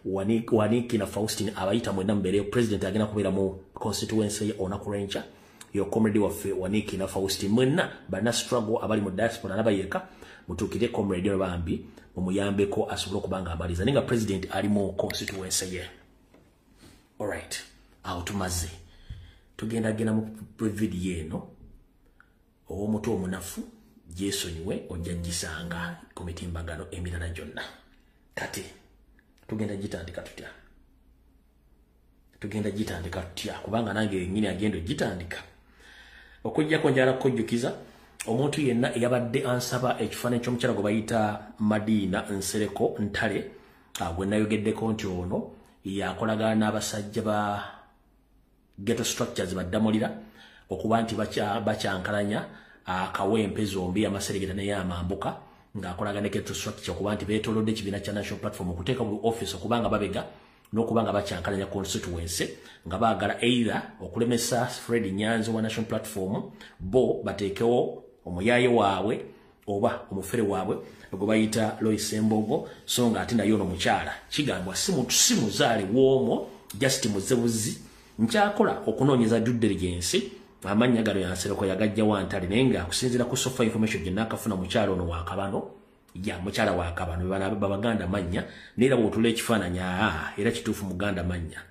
Comrade Waniki na Faustin abayita mwenna mbeereyo. President agenda kubeera mu constituency ye olunaku lw'enkya. Yo comrade waffe Waniki na Faustin, mwenna balina struggle abali mu diaspora n'abayeka, mutuukire comrade ono bambi mumuyambeko asobole okuba nga amaliza, naye nga president ali mu constituency ye. Alright, awo tumaze, tugenda genda mu video eno. Ow'omutwe omunafu gyesonyiwe, ojja gisanga ku mitimbagano emirala gyonna. Kati tugenda gitandika tutya? Tugenda gitandika tutya? Kubanga nange yennyini agenda ogitandika. Okujjako njala kukujjukiza omuntu yenna eyabadde ansaba ekifaananyi ky'omukyala gwe bayita Madiina Nsereko Ntale, gwe nayogeddeko nti ono yakolagana n'abasajja ba ghetto structures baddamulira okuba nti bakyankalanya akawempe zombi, amaseregeta neyamambuka, ng'akolagana ne ghetto structure okuba nti beetoolodde ekibiina kya National Platform okuteeka buli office okuba nga babega n'okuba nga bakyankalanya constituency, nga baagala either okulemesa Fred Nyanzi wa National Platform, bo bateekewo omuyaaye waabwe oba omufere waabwe gwe bayita Lois Embogo. So nga ate naye ono mukyala kigambwa si muzaale w'omwo, just muzebuzi. Nkyakola okunoonyeza due diligence, amannya gano yansereko yagajja wantale, naye nga kusinziira ku so far information gye nakafuna, mukyala ono wakabano ya mukyala wakabano babaganda mannya. Naye era bw'otula ekifaananyi, aa, era kituufu muganda mannya.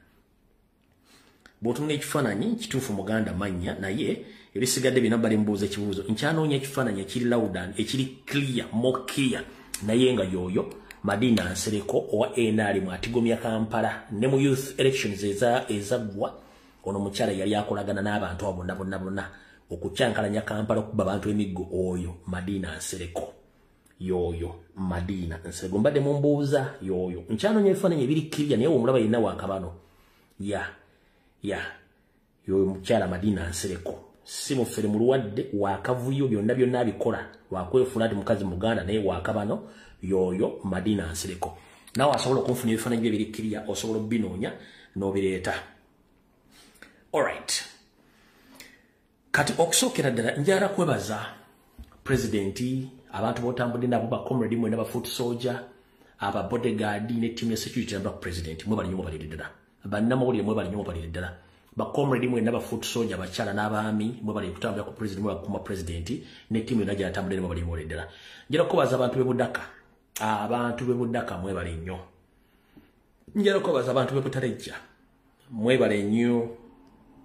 Bw'otunula ekifaananyi, kituufu muganda mannya, naye ebisigadde byonna bali mubuuza ekibuuzo. Nkyanoonya ekifaananyi ekiri loud and ekiri clear, more clear, naye nga yoyo Madina Nsereko owa NRM atigomya Kampala. Ne mu youth elections ezaggwa, ono mukyala yali akolagana n'abantu abo bonna bonna bonna okukyankalanya Kampala, okuba abantu emiggo. Oyo Madina Nsereko, yoyo Madina Nsereko mbadde mumbuuza yoyo. Nkyanoonya ebifaananyi ebiri clear, naye omulaba yenna wakabano ya yoyo mukyala Madina Nsereko. Si mufere, mulwadde wakavuyo, byonna byonna abikola lwakwefuula nti mukazi muganda, naye wakabano. Yoyo Madina Nsereko. Nawe asobola okunfuna ebifaananyi bye biri clear, osobola obinoonya n'obireeta. Alright, kati okusookera ddala njagala kwebaza pulezidenti, abantu b'otambudde nabo, ba comrade mwena, ba foot soldier, aba bodyguard ne team ya security namba president, mwebali nnyo, mwebalire ddala. Bannamawulire, mwebali nnyo, mwebalire ddala. Ba comrade mwena, ba foot soldier abakyala n'abaami, mwebali kutambula ku president, mwebali kukuuma president ne team yonna gy'atambudde, mwebali nnyo, mwebalire ddala. Njagala kubaza abantu b'e Budaka, abantu b'e Budaka mwebale nnyo. Njagala kubaza abantu b'e Butalejja, mwebale nnyo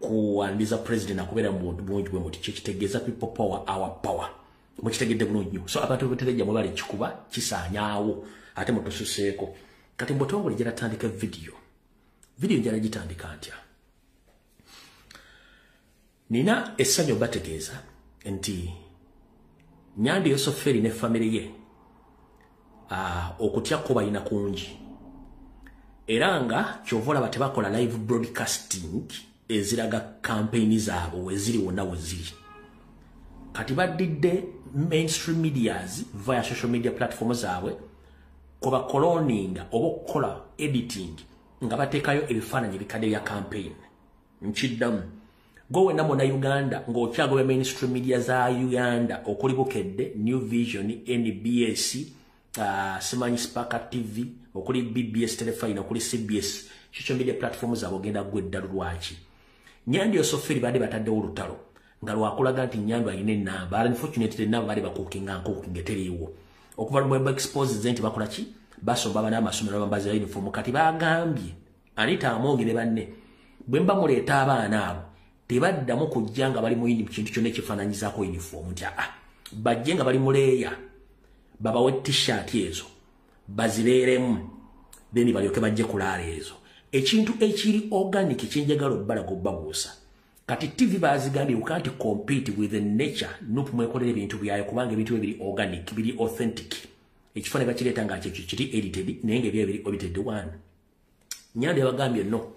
kuwandiza president akubeera mu buntu bungi bwe muti. Kyekitegeeza people power, our power, mukitegedde bulungi nnyo. So abantu b'e Butalejja mwebale, kikuba kisaanyaawo ate mutususeeko. Kati mbutongole njagala tandika video. Video njagala gitandika ntya? Nina essanyu bategeeza nti Nyandi Yosoferi ne famire ye okutya ko balina kungi, era nga kyova olaba tebakola live broadcasting eziraga campaign zaabwe weziri wonna weziri. Kati baddidde mainstream medias via social media platform zaabwe kubacloninga oba okukola editing nga bateekayo ebifaananyi ebikadde bya campaign. Nkiddamu, gwe wenna muna Uganda ng'okyagoba mainstream media za Uganda okuli Bukedde, New Vision, NBS, simanyi Spark TV, okuli BBS Telefine, okuli CBS, social media platform zaabwe, ogenda gwe eddalu. Lwaki Nyandi Yosoferi badde bataddewo olutalo nga lwakulaga nti Nyandi alina enamba? Unfortunately, enamba bali bakukinga nkukinga teriiwo okuva lumwe expose nti bakola ki, basomba abaana amasomero, bambaza uniform. Kati bagambye Anita Amongi ne banne, bwe mba muleeta abaana abo, tebaddamu kujja nga bali mu kintu kyonna ekifaananyizaako uniform, nti aa bajje nga bali muleeya, babawe T-shirt ezo bazibeeremu, then balyoke bajje kulaala ezo. Ekintu ekiri organic kyenjagala obbalaga obbabuusa. Kati TV bazigambye, you can't compete with the nature. NUP mwekolera ebintu byayo, kubanga ebintu biri organic, biri authentic. Ekifaananyi bakireeta nga kyekyo kiri edited, naye nga ebyo biri edited one. Nyandi yabagambye no,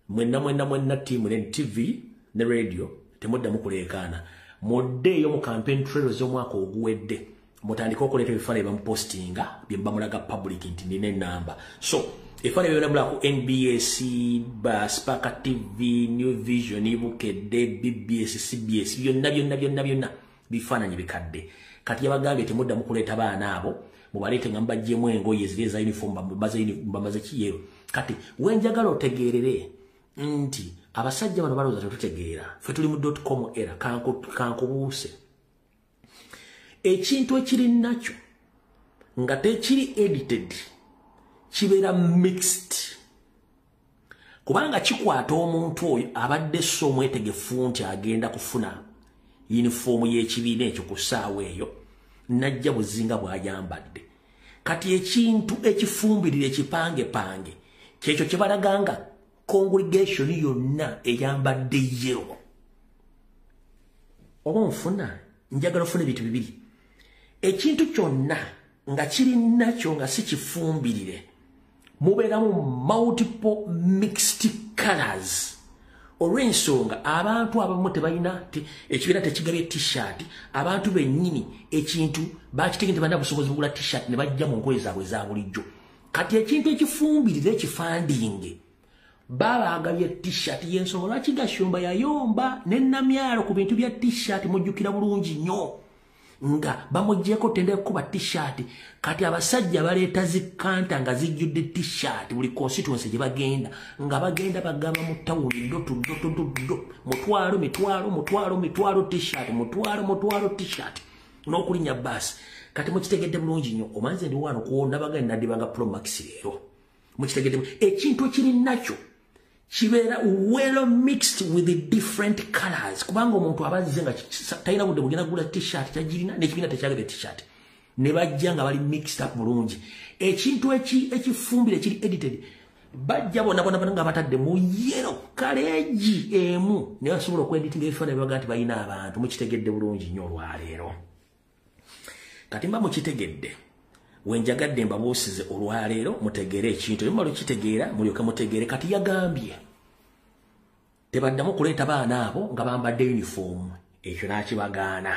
mwenna mwenna mwenna team ne TV ne radio, temuddamu kuleekaana, muddeeyo mu campaign trail z'omwaka oguwedde, mutandike okuleeta ebifaananyi bamupostinga bye mubamulaga public nti nina enamba. So ebifaananyi byonna ku NBS, ba Spark TV, New Vision, Bukedde, BBS, CBS, byonna byonna byonna byonna bifaananyi bikadde. Kati yabagambye temuddamu kuleeta baana abo. Mubaleete nga mubaggyemu engoye ziri eza uniform, bamaze kiyero. Kati wenjagala otegeerere nti abasajja bano balowooza tetutegeera. Ffe tuli mu .com era. Kankubuuse, ekintu ekiri nakyo nga tekiri edited kibeera mixed, kubanga kikwata omuntu oyo abadde so omwetegefu nti agenda kufuna yunifoomu y'ekibiina ekyo ku ssaawa eyo, najja buzinga bw'ayambadde. Kati ekintu ekifumbirira, ekipangepange, kyekyo kye balaganga congregation yonna eyambadde yellow. Oba nfuna, njagala ofuna ebintu bibiri. Ekintu kyonna nga kiri nakyo nga si kifumbirire, mubeeramu multiple mixed colors, olw'ensonga abantu abamu tebalina, ekibiina tekigabye T-shirt. Abantu bennyini ekintu bakitege nti balina busobozi bugula T-shirt, ne bajja mu nkoye zaabwe eza bulijjo. Kati ekintu ekifumbirire, ekifandinge, baba agabye T-shirt. Y'ensonga lwaki Gashumba yayomba ne Namyalo ku bintu bya T-shirt. Mujjukira bulungi nnyo nga bamugyeko tende kuba T-shirt. Kati abasajja baleeta zikanta nga zijjudde T-shirt buli constituency gye bagenda, nga bagenda bagamba mu tawuni door to door to door, mutwalo, mitwalo, mutwalo, mitwalo T-shirt, mutwalo, mutwalo T-shirt n'okulinnya baasi. Kati mukitegedde bulungi nnyo. Omanze ndi wano kuwona bagenda naddibanga Promax leero. Mukitegedde, ekintu ekiri nakyo kibeera well mixed with the different colors, kubanga omuntu abazze nga talina budde bugenda kugula T-shirt, tagirina, n'ekibiina tekyagabye T-shirt, ne bajja nga bali mixed up bulungi. Ekintu ekifumbire ekiri edited, bajja bonna bonna bonna nga batadde mu yellow kaleegi emu, ne basobola okweditinga ebifaananyi baga nti balina abantu. Mukitegedde bulungi nnyo olwaleero. Kati mba mukitegedde, wenjagadde mbabuusize olwaleero mutegeere ekintu emumala okitegeera, mulyoke mutegeere. Kati yagambye tebaddamu kuleeta baana abo nga bambadde uniform. Ekyo n'akibagaana,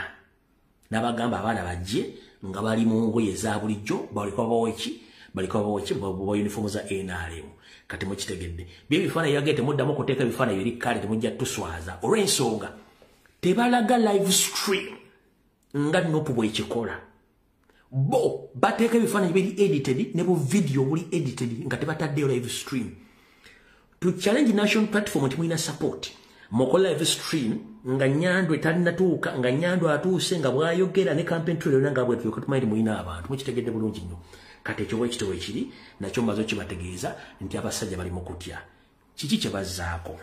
n'abagamba abaana bajje nga bali mu ngoye eza bulijjo, baliko baweki, baliko baweki ba uniform za NRM. Kati mukitegedde bye ebifaananyi yagee temuddamu kuteeka ebifaananyi biri kale, temujja tuswaza, olw'ensonga tebalaga live stream nga NUP bwekikola. Bo bateeka ebifaananyi biri edited ne bu video buli edited nga tebataddeyo live stream. To challenge national platform nti mulina support, mukola live stream nga Nyandwe talinatuuka, nga Nyandwe atuuse, nga bwayogera ne campaign trail yonna nga bwetulyoka tumanyi nti mulina abantu. Mukitegedde bulungi nnyo. Kati ekyo bwekito bwekiri nakyo mmaze okibategeeza nti abasajja bali mu kutya. Kiki kye bazzaako?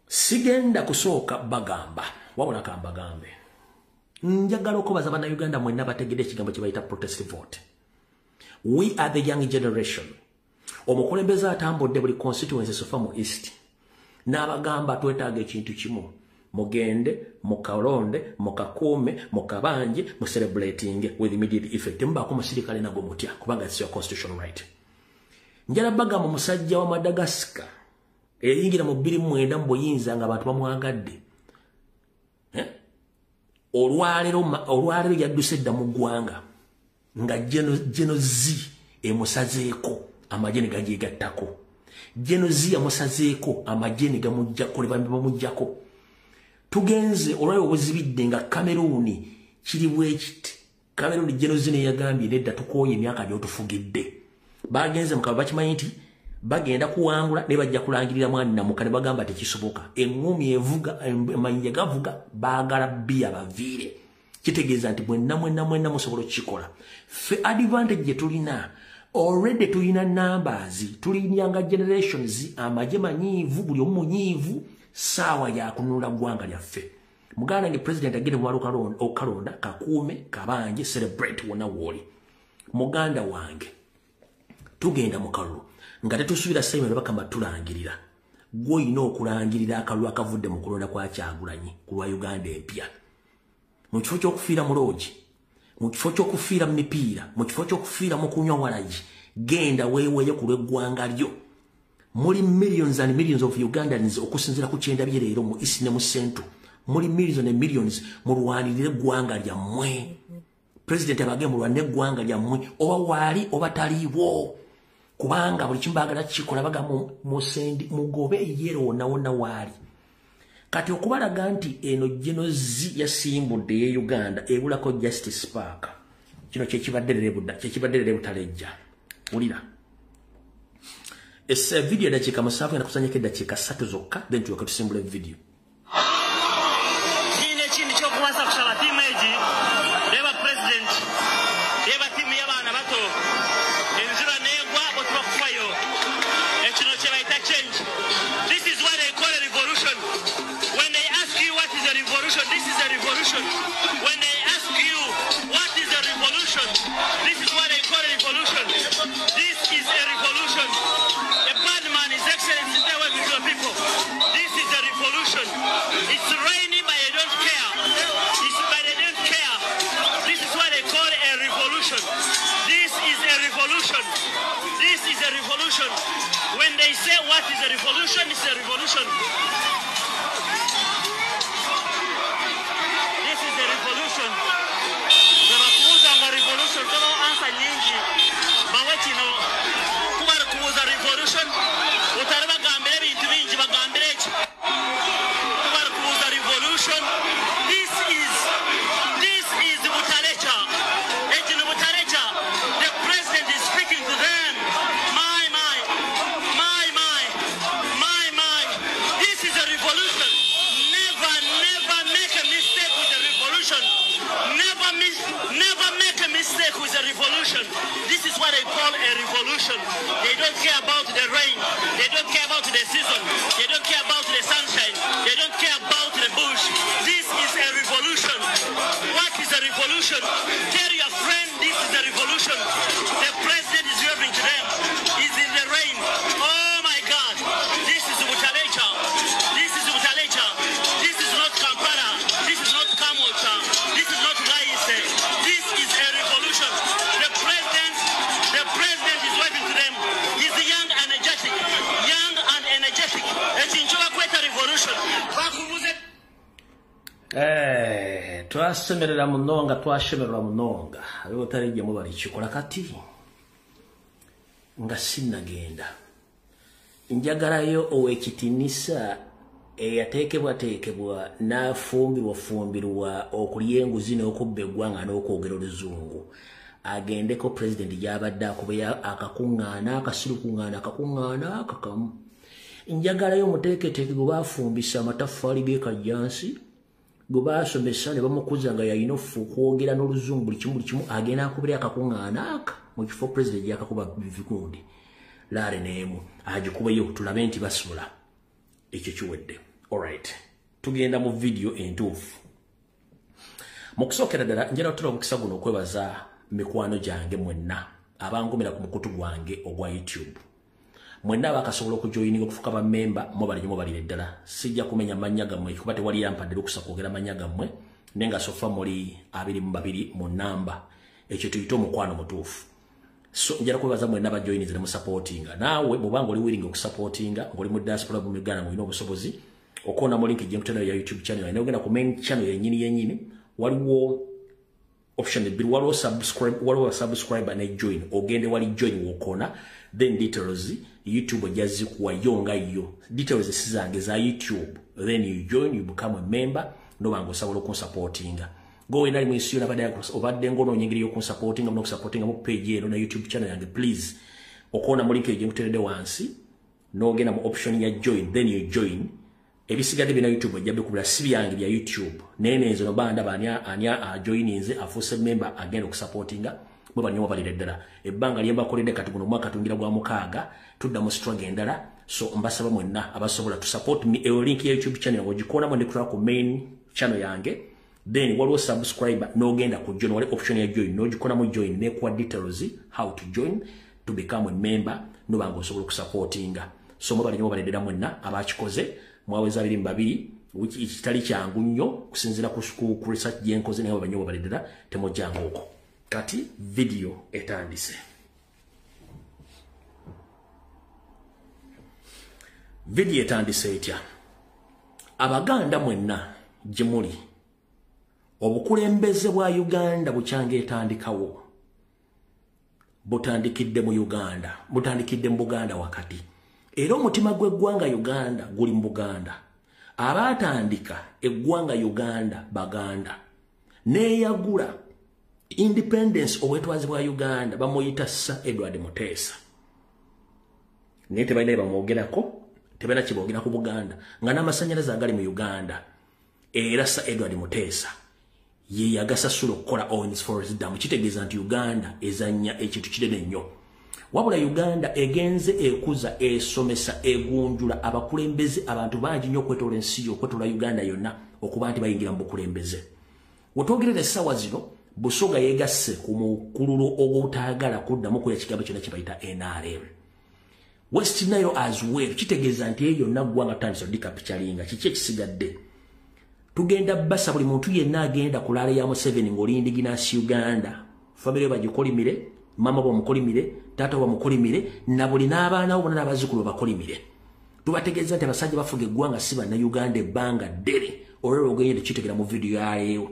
Sigenda kusooka bagamba, wabula kambagambe, njagala okubaza Bannayuganda mwenna bategedde ekigambo kye bayita protest vote. We are the young generation. Omukulembeze atambudde buli constituency so far mu East n'abagamba twetaaga ekintu kimu: mugende mukalonde, mukakuume, mukabanje, mucelebrating with immediate effect. Mubaako musirikale nagwe mutya, kubanga it's your constitutional right. Njala bagamba, omusajja wa Madagascar eyayingira mu 2009 mu buyinza nga abantu bamwagadde, eh? Olwaleero yadduse dda mu ggwanga nga Gen Z emusazeeko, amagye ne gagyegattako. Gen Z yamusazeeko, amagye ne gamuggyako, ne bamugyako. Tugenze olwayo obuzibidde nga Cameroon kiri bwekiti. Cameroon, Gen Z ne yagambye nedda, tukooye emyaka gy'otufugidde. Bagenze mukaba bakimanyi nti bagenda kuwangula ne bajja kulangirira mwani namuka, ne bagamba tekisoboka. Eŋŋumi evuga, amayinja gavuga, baagala bbiya baviire. Kitegeeza nti mwenna mwenna mwenna musobola okukikola. Ffe advantage gye tulina, already tulina numbers, tuli younger generations, amagye manyiivu, buli omu munyiivu. Saawa yakununula ggwanga lyaffe. Muganda nge, president agende mumala okalonda, kakuume, kabanje, celebrate wonna wooli. Muganda wange, tugenda mu kalulu nga tetusuubira Simon Bakama tulangirira. Gw'olina okulangirira akalulu akavudde mu kulonda kwa Kyagulanyi ku lwa Uganda empya. Mu kifo ky'okufiira mu loogi, mu kifo ky'okufiira mu mipiira, mu kifo ky'okufiira mu kunywa walagi, genda weeweeyo ku lw'eggwanga lyo. Muli millions and millions of Ugandans. Okusinziira ku kyendabye leero mu East ne mu Central, muli millions and millions. Mulwanirire eggwanga lyammwe. President abage mulwanire eggwanga lyammwe, oba waali oba taliiwo, kubanga buli kimu baagala kikola. Baga musendi mugobe yero wonna wonna waali. Kati okubalaga nti eno Gen Z yasimbudde ye Uganda ebulako Justice Park. Kino kyekibadde leero Butalejja. Wulira. Esse video dakiika 7 nakusanyako eddakiika 3 zokka, then tulyoke tusimbule video. Kino ekyokuwasa kusaba ttiimu egi, reba president, reba ttiimu y'abaana bato, enjura neegwa otuba kufayo. Ekino kye bayita change. This is what they call a revolution. When they ask you what is a revolution, this is a revolution. When they ask you what is a revolution, this is what they call a revolution. This is a revolution. A bad man, His Excellency, stay away with your people. This is a revolution. It's raining, but they don't care. But they don't care. This is what they call a revolution. This is a revolution. This is a revolution. When they say what is a revolution, it's a revolution. This is a revolution. Bakubuuza revolution, tobawo answer nyingi. Bawe kino kuba kubuuza revolution, otali bagambira ebintu bingi, bagambira eki. Kuba kubuuza revolution. This is Butaleja. Eki ni Butaleja. The president is speaking to them. My, my, my, my, my, my. This is a revolution. Never, never make a mistake with a revolution. Never make a mistake with a revolution. This is what they call a revolution. They don't care about the rain. They don't care about the season. They don't care about the sunshine. They don't care about the bush. This is a revolution. What is a revolution? Tell your friend this is a revolution. The president is waving to them. He's in the rain. Oh my God. This is Butaleja. This is Butaleja. This is not Kampala. This is not Kamocha. This is not Raise. This is a revolution. The president is waving to them. He's young and energetic. Young and energetic. Ekinchoba kweta revolution. Twasemerera munonga, twashemerera munonga. Abe Butalejja mubali kikola kati nga sinnagenda. Njagalayo ow'ekitinisa eyateekebwateekebwa n'afumbirwafumbirwa okulya enguzi n'okubba eggwanga n'okwogera oluzungu. Agendeko president gy'abadde akubeya akakuŋŋaana akasirukuŋŋaana akakuŋŋaana akakamu. Njagalayo omuteeketeeke gwe baafumbisa amataffaali g'e Kajjansi, gwe baasomesa ne bamukuza nga yalina okwogera n'oluzungu buli kimu agenda akubira akakuŋŋaana aka mu kifo president gy'akakuba bivikundi. Laale n'emu agikubeyo tulabe nti basula. Ekyo kiwedde. Alright, tugenda mu video entuufu. Mu kusookera ddala njagala okutwala omukisa guno okwebaza mikwano gyange mwenna abangumira ku mukutu gwange ogwa YouTube. Mwenna abakasobola okujoyininga okufuuka bammemba, mubalire ddala. Sijja kumenya mannya gammwe kuba tewali yampadde lukusa kwogera mannya gammwe, naye nga sofa muli 22 mu namba. Ekyo tuyite omukwano mutuufu. So njagala kwebaza mwenna abajoyininze ne musupportinga. Naawe bw'obanga oli willing okusupportinga ng'oli mu diaspora mu Uganda ng'olina obusobozi, okona mu link gye nkutera ya YouTube channel, naye ogenda ku main channel yennyini yennyini, waliwo option ebbiri, waliwo subscribe, waliwo subscribe ne join. Ogende wali join wokona, then details YouTube ojja zikuwa yo nga yo. Details si zange za YouTube. Then you join, you become a member, n'obanga osobola okunsupportinga. Go wena ali mu nsi yonna obadde ng'onoonya engeri y'okunsupportinga, n'okusupportinga mu page eno ne YouTube channel yange, please. Okona mu link gye nkuteredde wansi, n'ogenda mu option ya join, then you join. Ebisigadde bina YouTube ojja bikubira, si byange bya YouTube. Naye nenze noba ndaba ani ajoininze afuuse member agenda okusupportinga, bwe banywa balire ddala. Ebbanga lye mbakoledde kati guno omwaka tungira gwa 6, tudda mu struggle endala. So mbasaba mwenna abasobola to support me. Eyo link ya YouTube channel ogikoonamu ne kutwala ku main channel yange. Then waliwo subscriber n'ogenda ku join, wali option ya join, n'ogikoonamu join nekuwa details how to join to become a member, n'obanga osobola okusupportinga. So mwebale nnyo, mwebale ddala mwenna abakikoze. Mwaweza 22, which kitali kyangu nnyo kusinziira ku research gye nkoze, naye mwebale nnyo, mwebale ddala, temujjanga okwo. Kati video etandise. Video etandise etya? Abaganda mwenna gye muli, obukulembeze bwa Uganda bukyanga etandikawo, butandikidde mu Uganda, butandikidde mu Buganda wakati. Era omutima gw'eggwanga Uganda guli mu Buganda. Abaatandika eggwanga Uganda Baganda. Neeyagula Independence obwetwazi bwa Uganda bamuyita Sir Edward Mutesa. Naye tebalina bamwogerako, tebalina kibogera ku Buganda nga n'amasannyalaze agali mu Uganda. Era Sir Edward Mutesa ye yagasasula okukola Owens Falls Dam. Kitegeeza nti Uganda ezannya ekintu kinene nnyo. Wabula Uganda egenze ekuza, esomesa, egunjula abakulembeze abantu bangi nnyo okwetoola ensi, okwetoola Uganda yonna okuba nti bayingira mu bukulembeze. Wetwogerera essaawa zino, Busoga yeegasse ku mukululo ogutaagala kuddamu kulya kigambo kyonna kye bayita NRM. West Nile as well, kitegeeza nti eyo yonna ggwanga tutandise odikapityalinga. Kiki ekisigadde? Tugenda basa buli muntu yenna agenda ku laale ya Museveni ng'oli indigenous Uganda. Famire bagikolimire, mama bamukolimire, taata bamukolimire, na buli n'abaana bo bonna n'abazzukulu babakolimire. Tubategeeza nti abasajja bafuga eggwanga si bannayuganda ebbanga ddene. Olw'olwo ogenda kitegera mu vidiyo yaleero.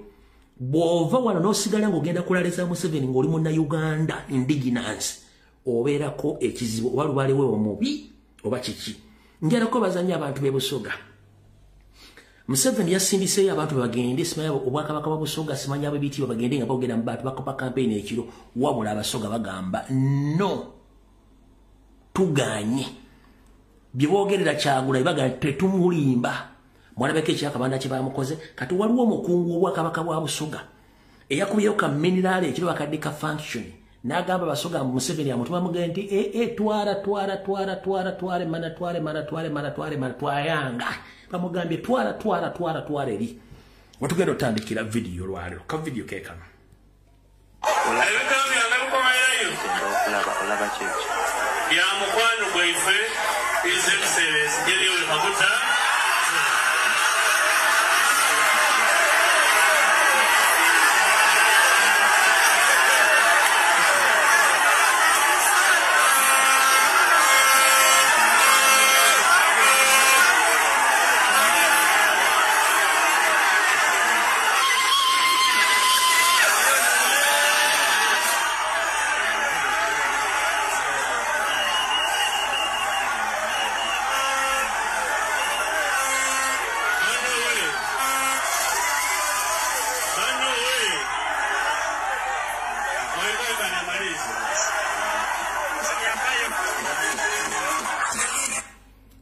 Bw'ova wano n'osigala ng'ogenda ku laale za Museveni ng'oli munnayuganda indigenous, obeerako ekizibu oba lubaale we omubi oba kiki. Njagala kwebaza abantu b'e Busoga. Museveni yasindiseeyo abantu bagende, simanyi obwakabaka bwa Busoga, simanyi ab'ebitiibwa bagende nga boogera mu bantu bakopa kampeyini ekiro. Wabula Abasoga bagamba no, tuganye. Bye boogerera Kyagulanyi bagamba tetumulimba. Mwalabeko ekyakabanda kye bamukoze. Kati waliwo omukungu w'obwakabaka bwa Busoga eyakubyeyo ka minerale ekiro bakadde ka function n'agamba Abasoga Museveni amutuma mugende nti twala twala twala twala twale mana twale mana twale mana twale mana twayanga. Bamugambye twala twala twala twala eri. Watugenda otandikira vidiyo olwaleero. Ka vidiyo ke kano. Ya mukwano gwaife His Excellency Yoweri Kaguta.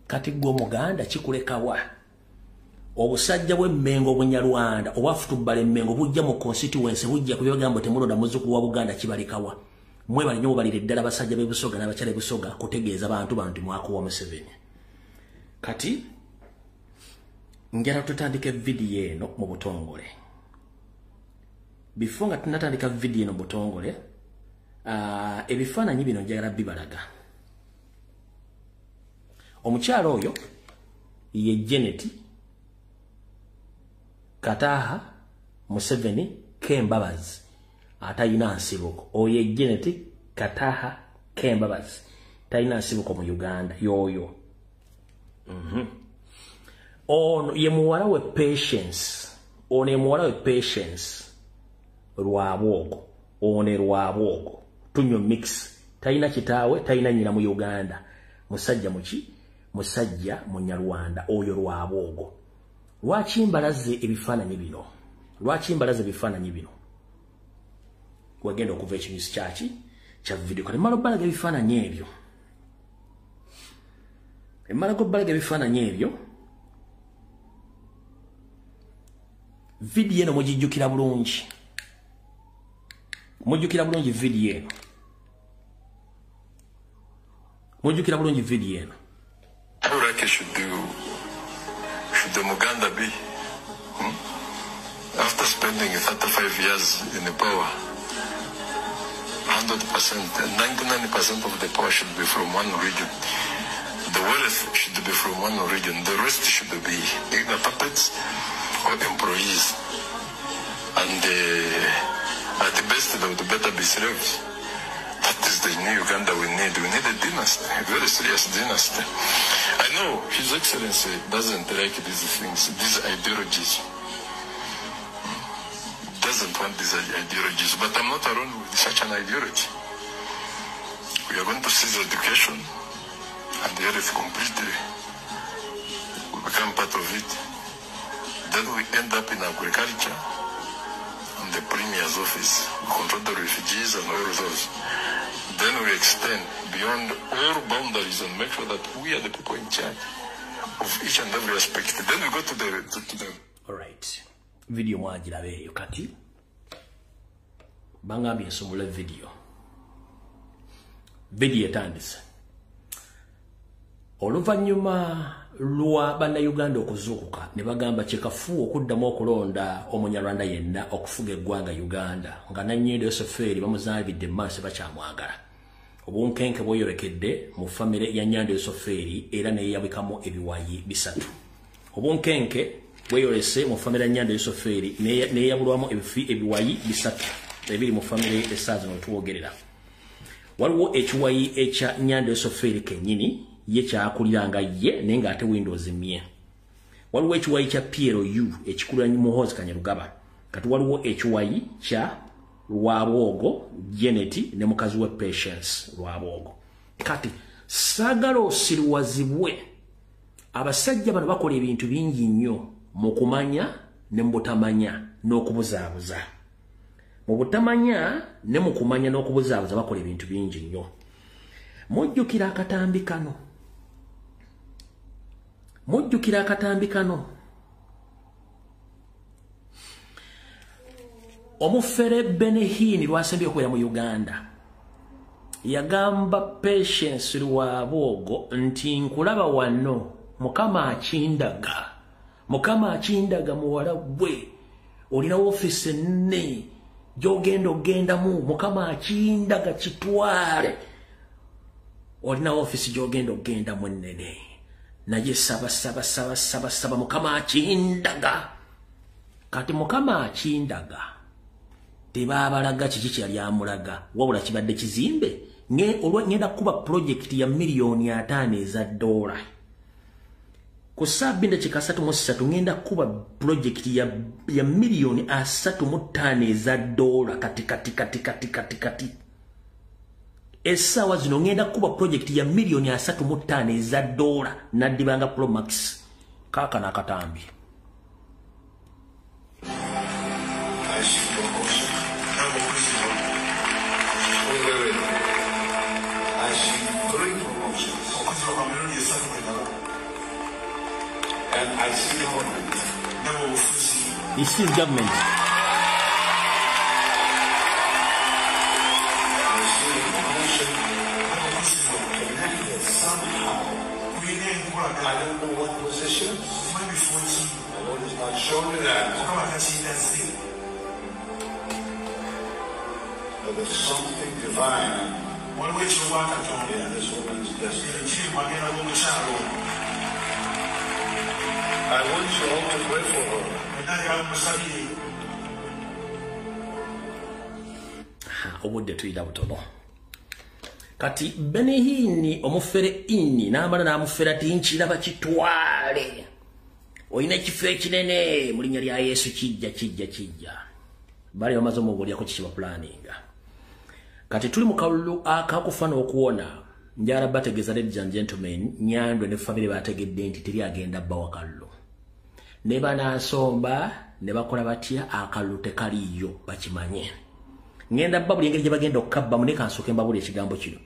Kati gwe Omuganda kikulekawa? Obusajja bw'Emmengo Obunyarwanda obwafutubbala Emmengo bujja mu constituency, bujja ku bigambo temulonda muzzukulu wa Buganda, kibalekawa? Mwebale nnyo, mubalire ddala abasajja b'e Busoga n'abakyala b'e Busoga kutegeeza bantu bano nti mwakuwa Museveni. Kati njagala tutandike vidiyo eno mu butongole. Before nga tunatandika vidiyo eno mu butongole, ebifaananyi bino njagala bibalaga. Omukyala oyo ye Janet Kataha Museveni Kembabazi atalina nsibuko. Oyo ye Janet Kataha Kembabazi talina nsibuko mu Uganda yoyo. Ono ye muwala we Patience. Ono ye muwala we Patience Rwabwogo. Ono Rwabwogo tunyo mix, talina kitaawe, talina nnyina mu Uganda. Musajja muki? Musajja Munyarwanda oyo Rwabwogo. Lwaki mbalaze ebifaananyi bino? Lwaki mbalaze ebifaananyi bino? Wagenda okuva ekinyusi kyaki kya vidiyo. Kati mmala obbalaga ebifaananyi ebyo. Emmala gobbalaga ebifaananyi ebyo. Vidiyo eno mugijjukira bulungi. Mujjukira bulungi vidiyo eno. Mujjukira bulungi vidiyo eno. How lucky should the Muganda be? After spending 35 years in the power, 100%, 99% of the power should be from one region. The wealth should be from one region. The rest should be either puppets or employees. And at the best, they would better be slaves. That is the new Uganda we need. We need a dynasty, a very serious dynasty. I know His Excellency doesn't like these things, these ideologies. Doesn't want these ideologies, but I'm not alone with such an ideology. We are going to seize education and the health completely. We become part of it. Then we end up in agriculture and the Premier's office. We control the refugees and all those. Then we extend beyond all boundaries and make sure that we are the people in charge of each and every aspect. Then we go to the All right. Video mwagirabe kati. Bangambye nsomula video. Video etandise. Oluvannyuma lwa bannayuganda okuzuukuka ne bagamba kyekafu okuddamu okulonda omunyarwanda yenna okufuga eggwanga Uganda nga Nannyindo Yoseferi bamuzaalibidde mu maaso bakyamwagala. Obunkenke bweyolekedde mu famire ya Nnyando Yoseferi era ne yeeyabikamu ebiwayi bisatu. Obunkenke bweyolese mu famire ya Nnyando Yoseferi ne yeeyabulwamu ebiwayi bisatu ebiri mu famire essaawa zino twogerera. Waliwo ekiwayi ekya Nnyando Yoseferi kennyini ye kyakuliranga ye naye ng'ate Windows mye. Waliwo ekiwayi kya PLU ekikulira Muhoozi Kainerugaba. Kati waliwo ekiwayi kya Rwabwogo Janet ne mukazi we Patience Rwabwogo. Kati saagala osiriwazibwe. Abasajja bano bakola ebintu bingi nnyo mu kumanya ne mu butamanya n'okubuzaabuza. Mu butamanya ne mu kumanya n'okubuzaabuza bakola ebintu bingi nnyo. Mujjukira akatambi kano. Mujjukira akatambi kano. Omufere Benehini lwasembye okubeera mu Uganda yagamba Patience Rwabwogo nti nkulaba wano Mukama akindaga. Mukama akindaga muwala gwe. Olina ofiisi ennene gy'ogenda ogendamu. Mukama akindaga kitwale. Olina ofiisi gy'ogenda ogendamu ennene. Naye saba saba saba saba saba Mukama akindaga. Kati Mukama akindaga tebaabalaga kiki kyali amulaga wabula kibadde kizimbe ngenda kuba project ya $50 million eza dola. Ku 7:33 ngenda kuba project ya $35 million eza dola kati kati kati kati kati kati. Essaawa zino ngenda kuba project ya $35 million eza dola naddibanga Pro Max kaakano akatambi. I see 3 promotions. And I see government. He sees government. I see a promotion connected somehow. I don't know what position. The Lord has not shown me that. But there's something divine in this woman's destiny. I want you all to pray for her. Obudde tuyita butono. Kati Benehini omufere inni n'amala n'amufera ti nkiraba kitwale. Olina ekifo ekinene mu linnya lya Yesu kijja kijja kijja. Bali bamaze omubuulyako kiki bapulaninga. Kati tuli mu kalulu akakufa n'okuwona. Njala bategeeza ladies and gentlemen, Nyandwe ne family bategedde nti teri agenda bbawa kalulu. Ne banaasomba ne bakola batya akalulu tekaliiyo bakimanye. Ngenda bba buli engeri gye bagenda okukabbamu ne kansooke mbabule ekigambo kino.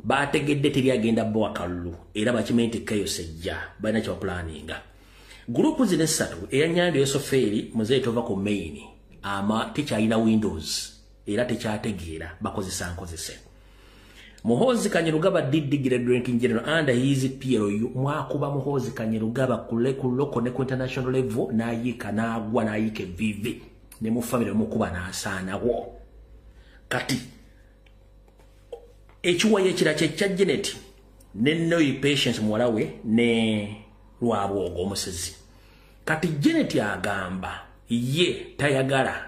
Bategedde teri agenda bbawa kalulu era bakimanyi nti chaos ejja balina kye bapulaninga. Gurupu zino essatu eya Nnyando Yoseferi muzeeyi tova ku main ama tekyalina Windows era tekyategeera bakozesa nkozese. Muhoozi Kainerugaba did degree drinking general under his PLU mwakuba Muhoozi Kainerugaba kule ku local ne ku international level n'ayiika n'agwa n'ayiika evviivi ne mu family mukuba n'asaanawo. Kati ekiwayi ekirala kye kya Janet ne Noyi Patience muwala we ne Rwabwogo omusezi. Kati Janet agamba ye tayagala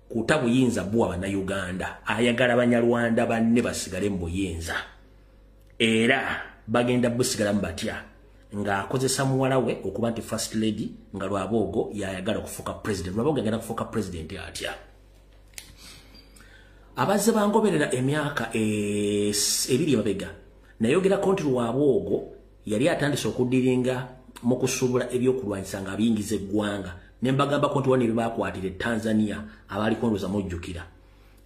kuta buyinza buwa bannayuganda, ayagala banyarwanda banne basigale mu buyinza era bagenda busigalamu batya ng'akozesa muwala we okuba nti first lady nga Rwabwogo yayagala okufuuka president. Rwabwogo agenda kufuuka president atya? Abazze bangoberera emyaka ebiri emabega nayogerako nti Rwabwogo yali atandise okudiringa mu kusuubula ebyokulwanyisa ng'abiyingiza eggwanga Ne mbagambako nti wano ebibakwatira e Tanzania abaliko ndowooza mujjukira.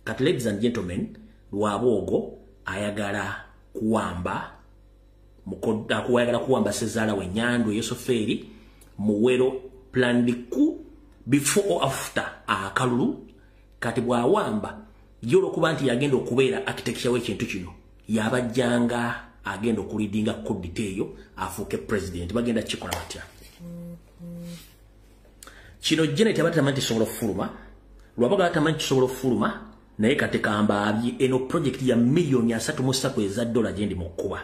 Kati ladies and gentlemen, Rwabwogo ayagala kuwamba ayagala kuwamba sezaala we Nyandwe Yosoferi Muwero planned coup before or after akalulu. Kati bw'awamba ye olwokuba nti yagenda okubeera architecture w'ekintu kino, yabajjanga agenda okuleadinga coup d'état eyo afuuke president. Bagenda kikola batya kino? Janet abadde tamanyi tisobola okufuluma, Rwabwogo tamanyi kisobola okufuluma, naye kati kambaabye eno project ya miliyoni 33 eza dola gyendi mu kkuba.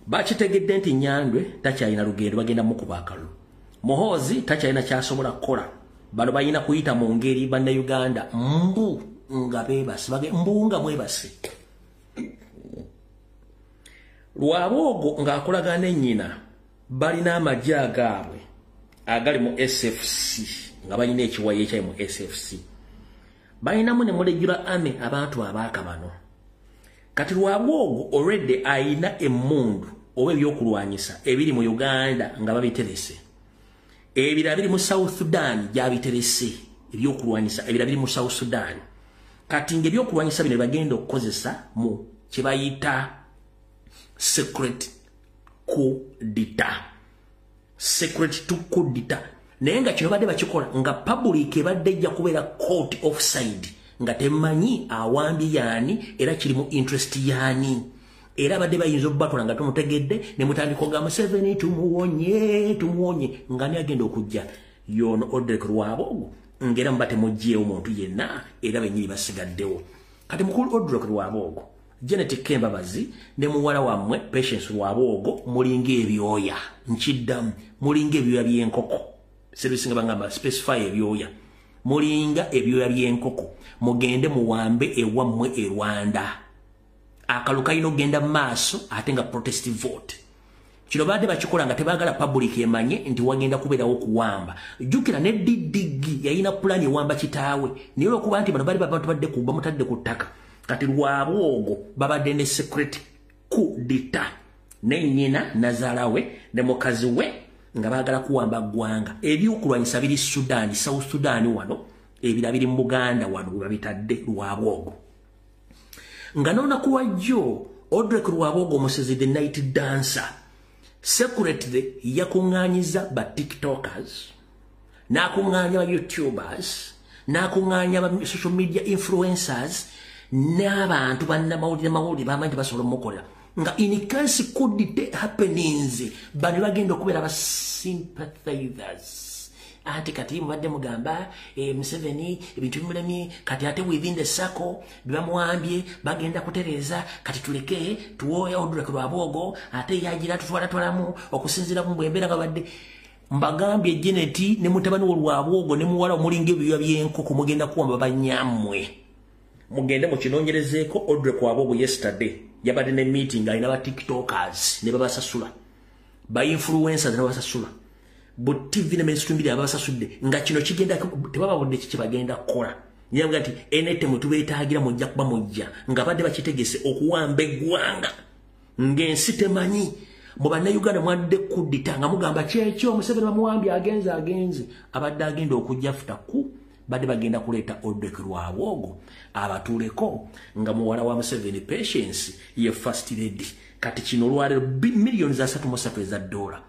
Bakitegedde nti Nyandwe takyalina lugendo, bagenda mukuba akalulu. Muhoozi takyalina kyasobola kukola. Bano balina kuyita mu ngeri bannayuganda mbu nga beebase, mbu nga mwebase. Rwabwogo ng'akolagana ne nnyina balina amagye agaabwe agali mu SFC, nga balina ekiwayi ekyali mu SFC, balinamu ne mu regular army abantu abaaka bano. Kati Rwabwogo already ayina emmundu oba ebyokulwanyisa ebiri mu Uganda nga babiterese, ebirala biri mu South Sudan gyabiterese, ebyokulwanyisa ebirala biri mu South Sudan. Kati nga ebyokulwanyisa bino bagenda okukozesa mu kye bayita secret coup d'état, secret to coup d'état. Naye nga kino badde bakikola nga public ebadde ejja kubeera caught offside, nga temanyi awambye yaani era kiri mu interest yaani, era badde bayinza obubatola nga tumutegedde ne mutandika ogamba Museveni tumuwonye, tumuwonye, nga ni agenda okujja yono Odrek Rwabwogo, ng'era muba temuggyeewo muntu yenna, era bennyini basigaddewo. Kati mukulu Odrek Rwabwogo, Janet Kembabazi ne muwala wammwe Patience Rwabwogo, mulinga ebyoya. Nkiddamu, mulinga ebyoya by'enkoko. Sebisinga bangamba specify ebyoya, mulinga ebyoya by'enkoko. Mugende muwambe ewammwe e Rwanda. Akalu kalina okugenda mu maaso ate nga protest vote. Kino badde bakikola nga tebaagala public emanye nti wagenda kubeerawo okuwamba. Jjukira ne DDG yalina pulaani ewamba kitaawe, naye olwokuba nti bano bali babantu badde bamutadde ku ttaka. Kati Rwabwogo babadde ne secret coup d'état ne nnyina nazaala we ne mukazi we nga baagala kuwamba ggwanga. Ebyokulwanyisa biri Sudan, South Sudan wano, ebira biri mu Buganda wano we babitadde. Rwabwogo nga n'olunaku lwajjo Odrek Rwabwogo omusezi, the night dancer, secretly yakuŋŋaanyiza ba TikTokers, n'akuŋŋaanya ba YouTubers, n'akuŋŋaanya ba social media influencers n'abantu bannamawulire mawulire bamanyi tebasobola omukolera, nga in case coup d'état happenings bano bagenda okubeera ba sympathizers. Anti kati mubadde mugamba Museveni ebintu bimulemye, kati ate within the circle bebamuwambye bagenda kutereeza. Kati tuleke tuwoya Odrek Rwabwogo ate yagira tutwalatwalamu okusinziira mu bwembeera nga badde mbagambye. Janet ne mutabani wo Rwabwogo ne muwala, omulinga ebyoya by'enkoko, mugenda kuwamba banyammwe. Mugende mukinoonyerezeeko. Odrek Rwabwogo yesterday yabadde ne meeting, alina ba TikTokers ne babasasula, ba influencers ne babasasula, bu TV ne mainstream media abasasudde, nga kino kigenda tebababudde kiki bagenda kukola. Nyavuga nti enete mutubeetaagira mujja kuba mujja, nga badde bakitegese okuwamba eggwanga ng'ensi temanyi. Mu bannayuganda mwadde kuddita nga mugamba kyekyo Museveni bamuwambye, agenze, agenze. Abadde agenda okujja futa ku badde bagenda kuleeta Odrek Rwabwogo abatuuleko nga muwala wa Museveni Patience ye first lady. Kati kino olwaleero miliyoni 33 eza dola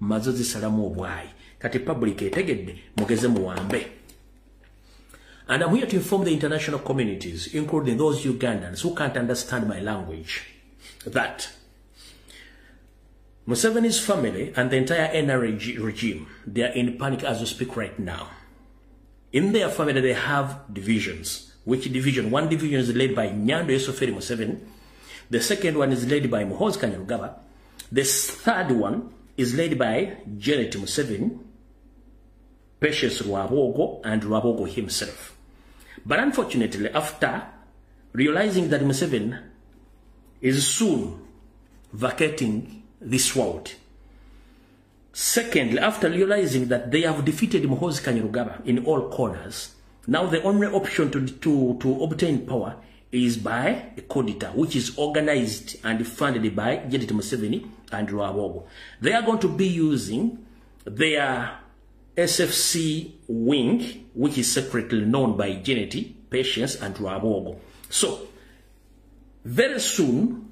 mazo zisalamu obwayi. Kati public etegedde, mugeze muwambe. And I'm here to inform the international communities, including those Ugandans who can't understand my language, that Museveni's family and the entire NRA regime, they are in panic as we speak right now. In their family, they have divisions. Which division? One division is led by Nyando Yosoferi Museveni. The second one is led by Muhoozi Kainerugaba. The third one is led by Janet Museveni, Patience Rwabwogo, and Rwabwogo himself. But unfortunately, after realizing that Museveni is soon vacating this world, secondly, after realizing that they have defeated Muhoozi Kainerugaba in all corners, now the only option to obtain power is by a coup d'etat, which is organized and funded by Janet Museveni and Rwabwogo. They are going to be using their SFC wing, which is separately known by Janet, Patience, and Rwabogo. So, very soon,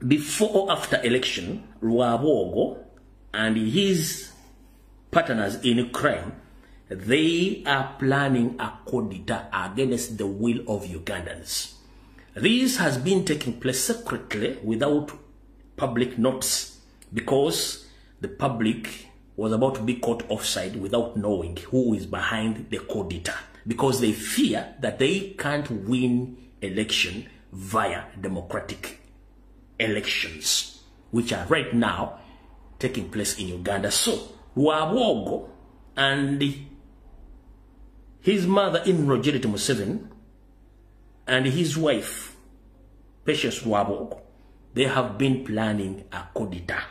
before or after election, Rwabogo and his partners in crime, they are planning a coup d'etat against the will of Ugandans. This has been taking place secretly without public notice because the public was about to be caught offside without knowing who is behind the coup d'etat, because they fear that they can't win election via democratic elections, which are right now taking place in Uganda. So, Rwabogo and his mother-in-law, Janet Museveni, and his wife, Patience Rwabogo, they have been planning a coup d'etat,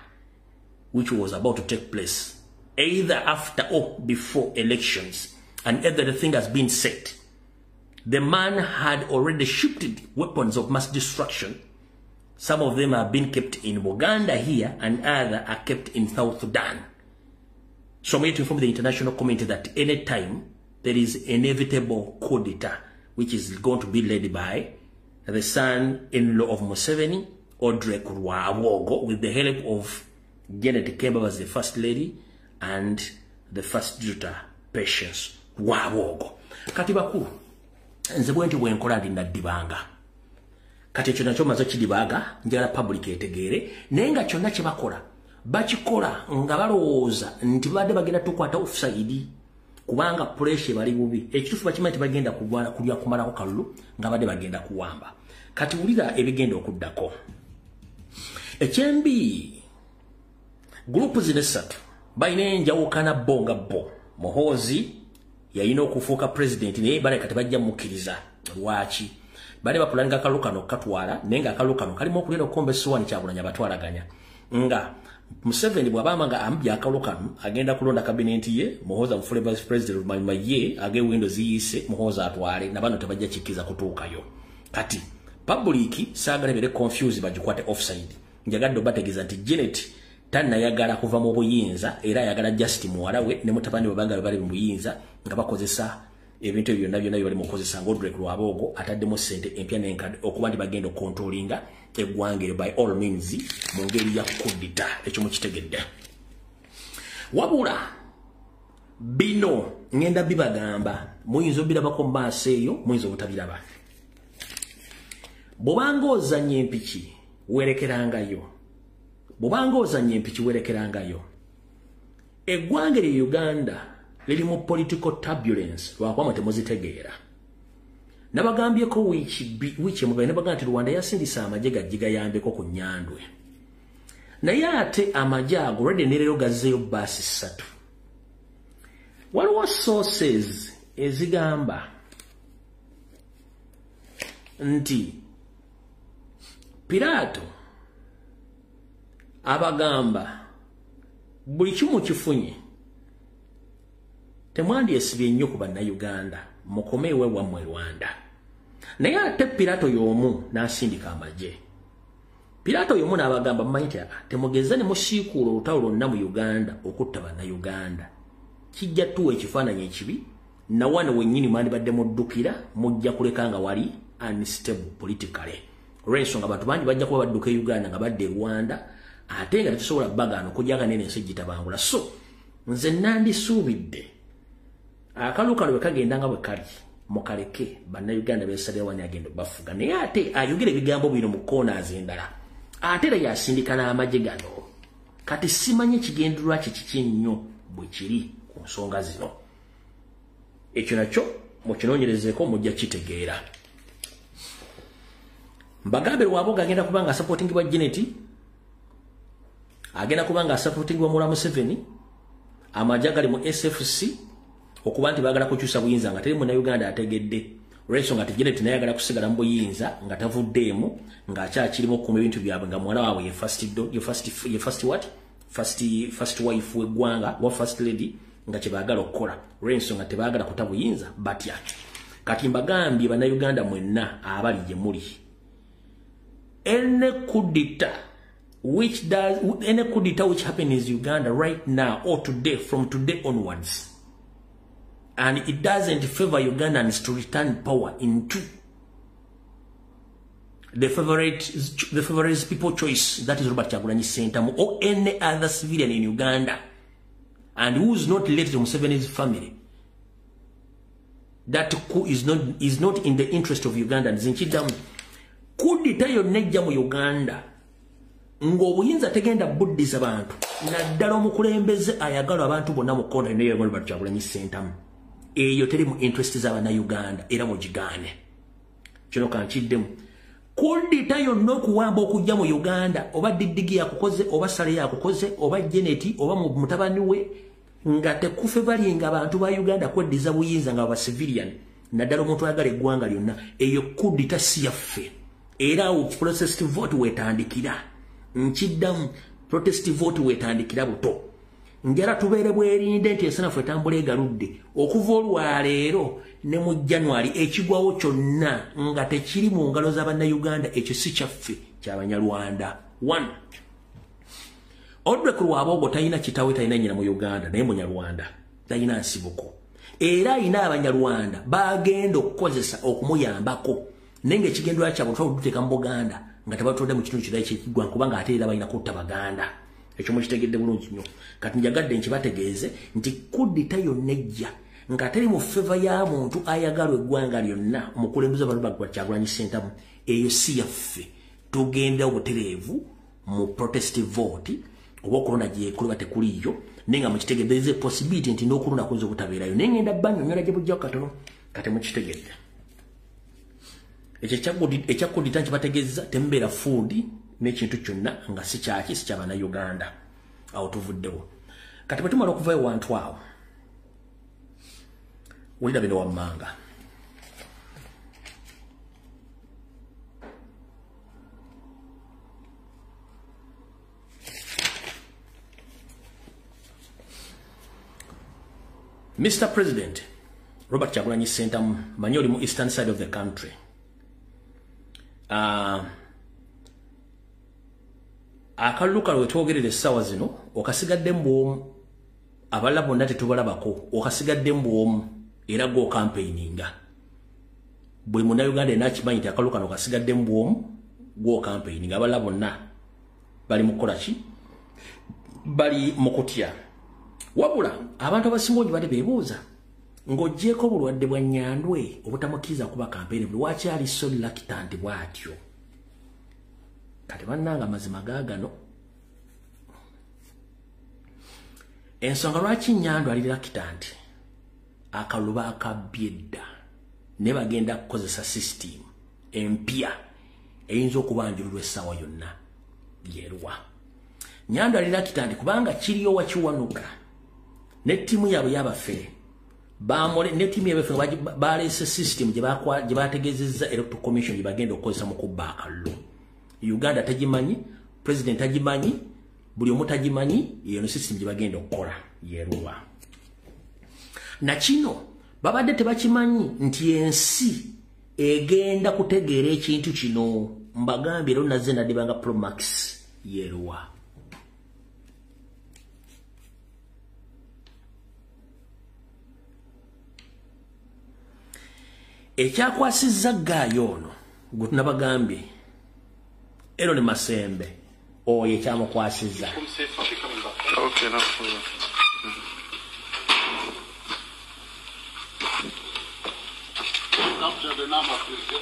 which was about to take place either after or before elections, and everything has been set. The man had already shifted weapons of mass destruction. Some of them have been kept in Uganda here, and others are kept in South Sudan. So I'm here to inform the international community that any time there is inevitable coup d'etat, which is going to be led by the son-in-law of Museveni, Odrek Rwabogo, with the help of Janet Kemba as the first lady and the first daughter, Patience Rwabogo. Kati bakulu, nze bwe nti bwe nkola ndi naddibanga. Kati ekyo nakyo maze kidibaga, njagala public etegeere, naye nga kyonna kye bakola, bakikola nga balowooza nti babadde bagenda tukwata offside, kubanga pressure bali bubi. Ekituufu bakimanyi nti bagenda kulya kumalako kalulu, nga badde bagenda kuwamba. Kati wulira ebigenda okuddako. Ekyembi, gurupu zino essatu balina enjawukana bo nga bo. Muhoozi yalina okufuuka president, naye baleka tebajja mukkiriza. Lwaki? Bali bapulaninga akalulu kano katwala, naye nga akalulu kano kalimu okulera okukomba essowaani Kyagulanyi abatwalaganya. Nga Museveni bw'abamba nga amubye akalulu kano, agenda kulonda kabinenti ye, Muhoozi amufuule vice president, oluvannyuma ye ag'ewindo ziyiise, Muhoozi atwale, na bano tebajja kikkiriza kutuukayo. Kati public saagala beere confused bagikwate offside. Njagadde obategeeza nti Janet tannayagala kuva mu buyinza, era ayagala just muwala we ne mutabani we banga bali mu buyinza nga bakozesa ebintu ebyo byonna byonna bye bali mu kukozesa, nga Odrek Rwabogo ataddemu ssente empya n'enkadde okuba nti bagenda okukontrolinga eggwanga eryo by all means mu ngeri ya coup d'etat. Ekyo mukitegedde. Wabula bino ngenda bibagamba, muyinza obirabako mu maaso eyo, muyinza obutabiraba. Bw'obanga ozannya empiki weerekerangayo. Bw'obanga ozannya empiki weerekerangayo. Eggwanga eryo Uganda liri mu political turbulence, lwakuba temuzitegeera. Nabagambyeko wiiki emabega, nabagamba nti Rwanda yasindisa amagye gajje gayambeko ku Nyandwe. Naye ate amagye ago already ne leero gazzeeyo baasi 3. Waliwo sources ezigamba nti Pilato abagamba buli kimu kifunye, temwandyesibye nnyo ku bannayuganda, mukomeewo ewammwe Rwanda. Naye ate Pilato y'omu n'asindika amagye. Pilato y'omu n'abagamba, mumanyi nti temugeza ne musiikuula olutalo lwonna mu Uganda okutta bannayuganda, kijja tuwa ekifaananyi ekibi, na wano wennyini mwandibadde muddukira, mujja kuleka nga wali unstable politically. Olw'ensonga abantu bangi bajja kuba badduka e Uganda nga badda e Rwanda, ate nga tetusobola bagaana okujjanga nene ensi gitabangula. So nze nandisuubidde akalulu kano bwe kagenda nga bwe kali, mukaleke bannayuganda beesalira wani agenda bafuga. Naye ate ayogera ebigambo bino mu corners endala, ate era yasindika n'amagye gano. Kati simanyi ekigendererwa kye kiki nnyo bwe kiri ku nsonga zino. Ekyo nakyo mukinoonyerezeeko, mujja kitegeera. Mbagambe Rwabogo agenda kuba nga supportingibwa Janet, agenda kuba nga supportingibwa Mula Museveni, amagye agali mu SFC okuba nti baagala kukyusa buyinza nga teri munnayuganda ategedde. Olw'ensonga nti Janet naye ayagala kusigala mu buyinza nga tavuddeemu, ng'akyakirimu okukuuma ebintu byabwe, nga muwala waabwe ye first wife w'eggwanga, wa first lady, nga kye baagala okukola. Olw'ensonga tebaagala kuta buyinza, batya. Kati mbagambye bannayuganda mwenna abali gye muli, ene coup d'etat which does any coup d'etat which happens in Uganda right now or today, from today onwards, and it doesn't favor Ugandans to return power into the favorite people choice, that is Robert Kyagulanyi Ssentamu or any other civilian in Uganda, and who is not related to Museveni's family, that coup is not in the interest of Ugandans. Nkidamu, coup d'etat yonna ejja mu Uganda ng'obuyinza tegenda buddiza bantu, naddala omukulembeze ayagala abantu bonna mu kkoona yonna Robert Kyagulanyi Ssentamu, eyo teri mu interest z'abannayuganda era mugigaane. Kino kankiddemu. Coup d'etat yonna okuwamba okujja mu Uganda, oba Diddigi yakukoze, oba Sale yakukoze, oba Janet, oba mutabani we, nga tekufe balinga abantu ba Uganda kweddiza buyinza nga ba civilian, naddala omuntu ayagala eggwanga lyonna, eyo coup d'etat si yaffe. Era awo protest vote wetandikira. Nkiddamu, protest vote wetandikira buto. Njala tubeere bwerinde nti ensanafu etambula egaludde okuva olwaleero ne mu January, ekigwawo kyonna nga tekiri mu ngalo z'abannayuganda, ekyo si kyaffe, ky'Abanyarwanda. One, Odrek Rwabwogo talina kitaawe, talina nnyina mu Uganda, naye Munyarwanda, talina nsibuko. Era ayina Abanyarwanda bagenda okukozesa okumuyambako, naye ng'ekigendwa kyabwe twalituteeka mu Buganda nga tebatudde mu kitundu kirala eky'ekiggwa, kubanga ate era balina kutta Baganda. Ekyo mukitegedde bulungi nnyo. Kati njagadde nkibategeeze nti coup d'etat yonna ejja nga teri mu favor ya muntu ayagalwa eggwanga lyonna, omukulembeze wa Robert Kyagulanyi Ssentamu, eyo si yaffe. Tugenda obutereevu mu protest vote, oba okulonda gyekuluba tekuliiyo, naye nga mukitegedde there is a possibility nti n'okulonda kuyinza obutabeerayo, naye ngenda bannyonnyola gye bujjako katono. Kati mukitegedde ekyo ekya coup d'etat nkibategeeza, temubeera fundi n'ekintu kyonna nga si kyaki, si ky'abannayuganda. Awo tuvuddewo. Kati bwe tumala okuvayo wantu awo, wulira bino wammanga. Mr. President Robert Kyagulanyi Ssentamu, manyi oli mu eastern side of the country. Akalulu kano wetwogerera essaawa zino okasigadde mbwomu, abalala bonna tetubalabako, okasigadde mbwomu era gwo campaigninga. Buli munnayuganda yenna akimanyi nti akalulu kano okasigadde mbwomu, gwo campaigninga, abalala bonna bali mu kukola ki? Bali mu kutya. Wabula abantu abasinga obungi badde beebuuza ng'oggyeeko obulwadde bwa Nyandwe obutamukkiriza kuba campaign, buli wakyali so reluctant bw'atyo. Kati bannange amazima gaagano, ensonga lwaki Nyandwe ali reluctant, akalulu baakabbye dda, naye bagenda kukozesa system empya eyinza okubanjululwa essaawa yonna yeruwa. Nyandwe ali reluctant kubanga kiriyo wakiwanuka ne ttiimu yaabwe y'abafere, ne ttiimu y'abafere baleese system gye bategeezezza Electoral Commission gye bagenda okukozesa mu kubba akalulu. Uganda tagimanyi, president tagimanyi, buli omu tagimanyi, eno system gye bagenda okukola yeruwa. Na kino babadde tebakimanyi nti ensi egenda kutegeera ekintu kino. Mbagambye era nazze naddibanga Promax yeruwa. Ekyakwasizza gaayo ono gwe tunabagambye Aaron Masembe, oyo ekyamukwasizza. Okay, no problem. Capture the number, please.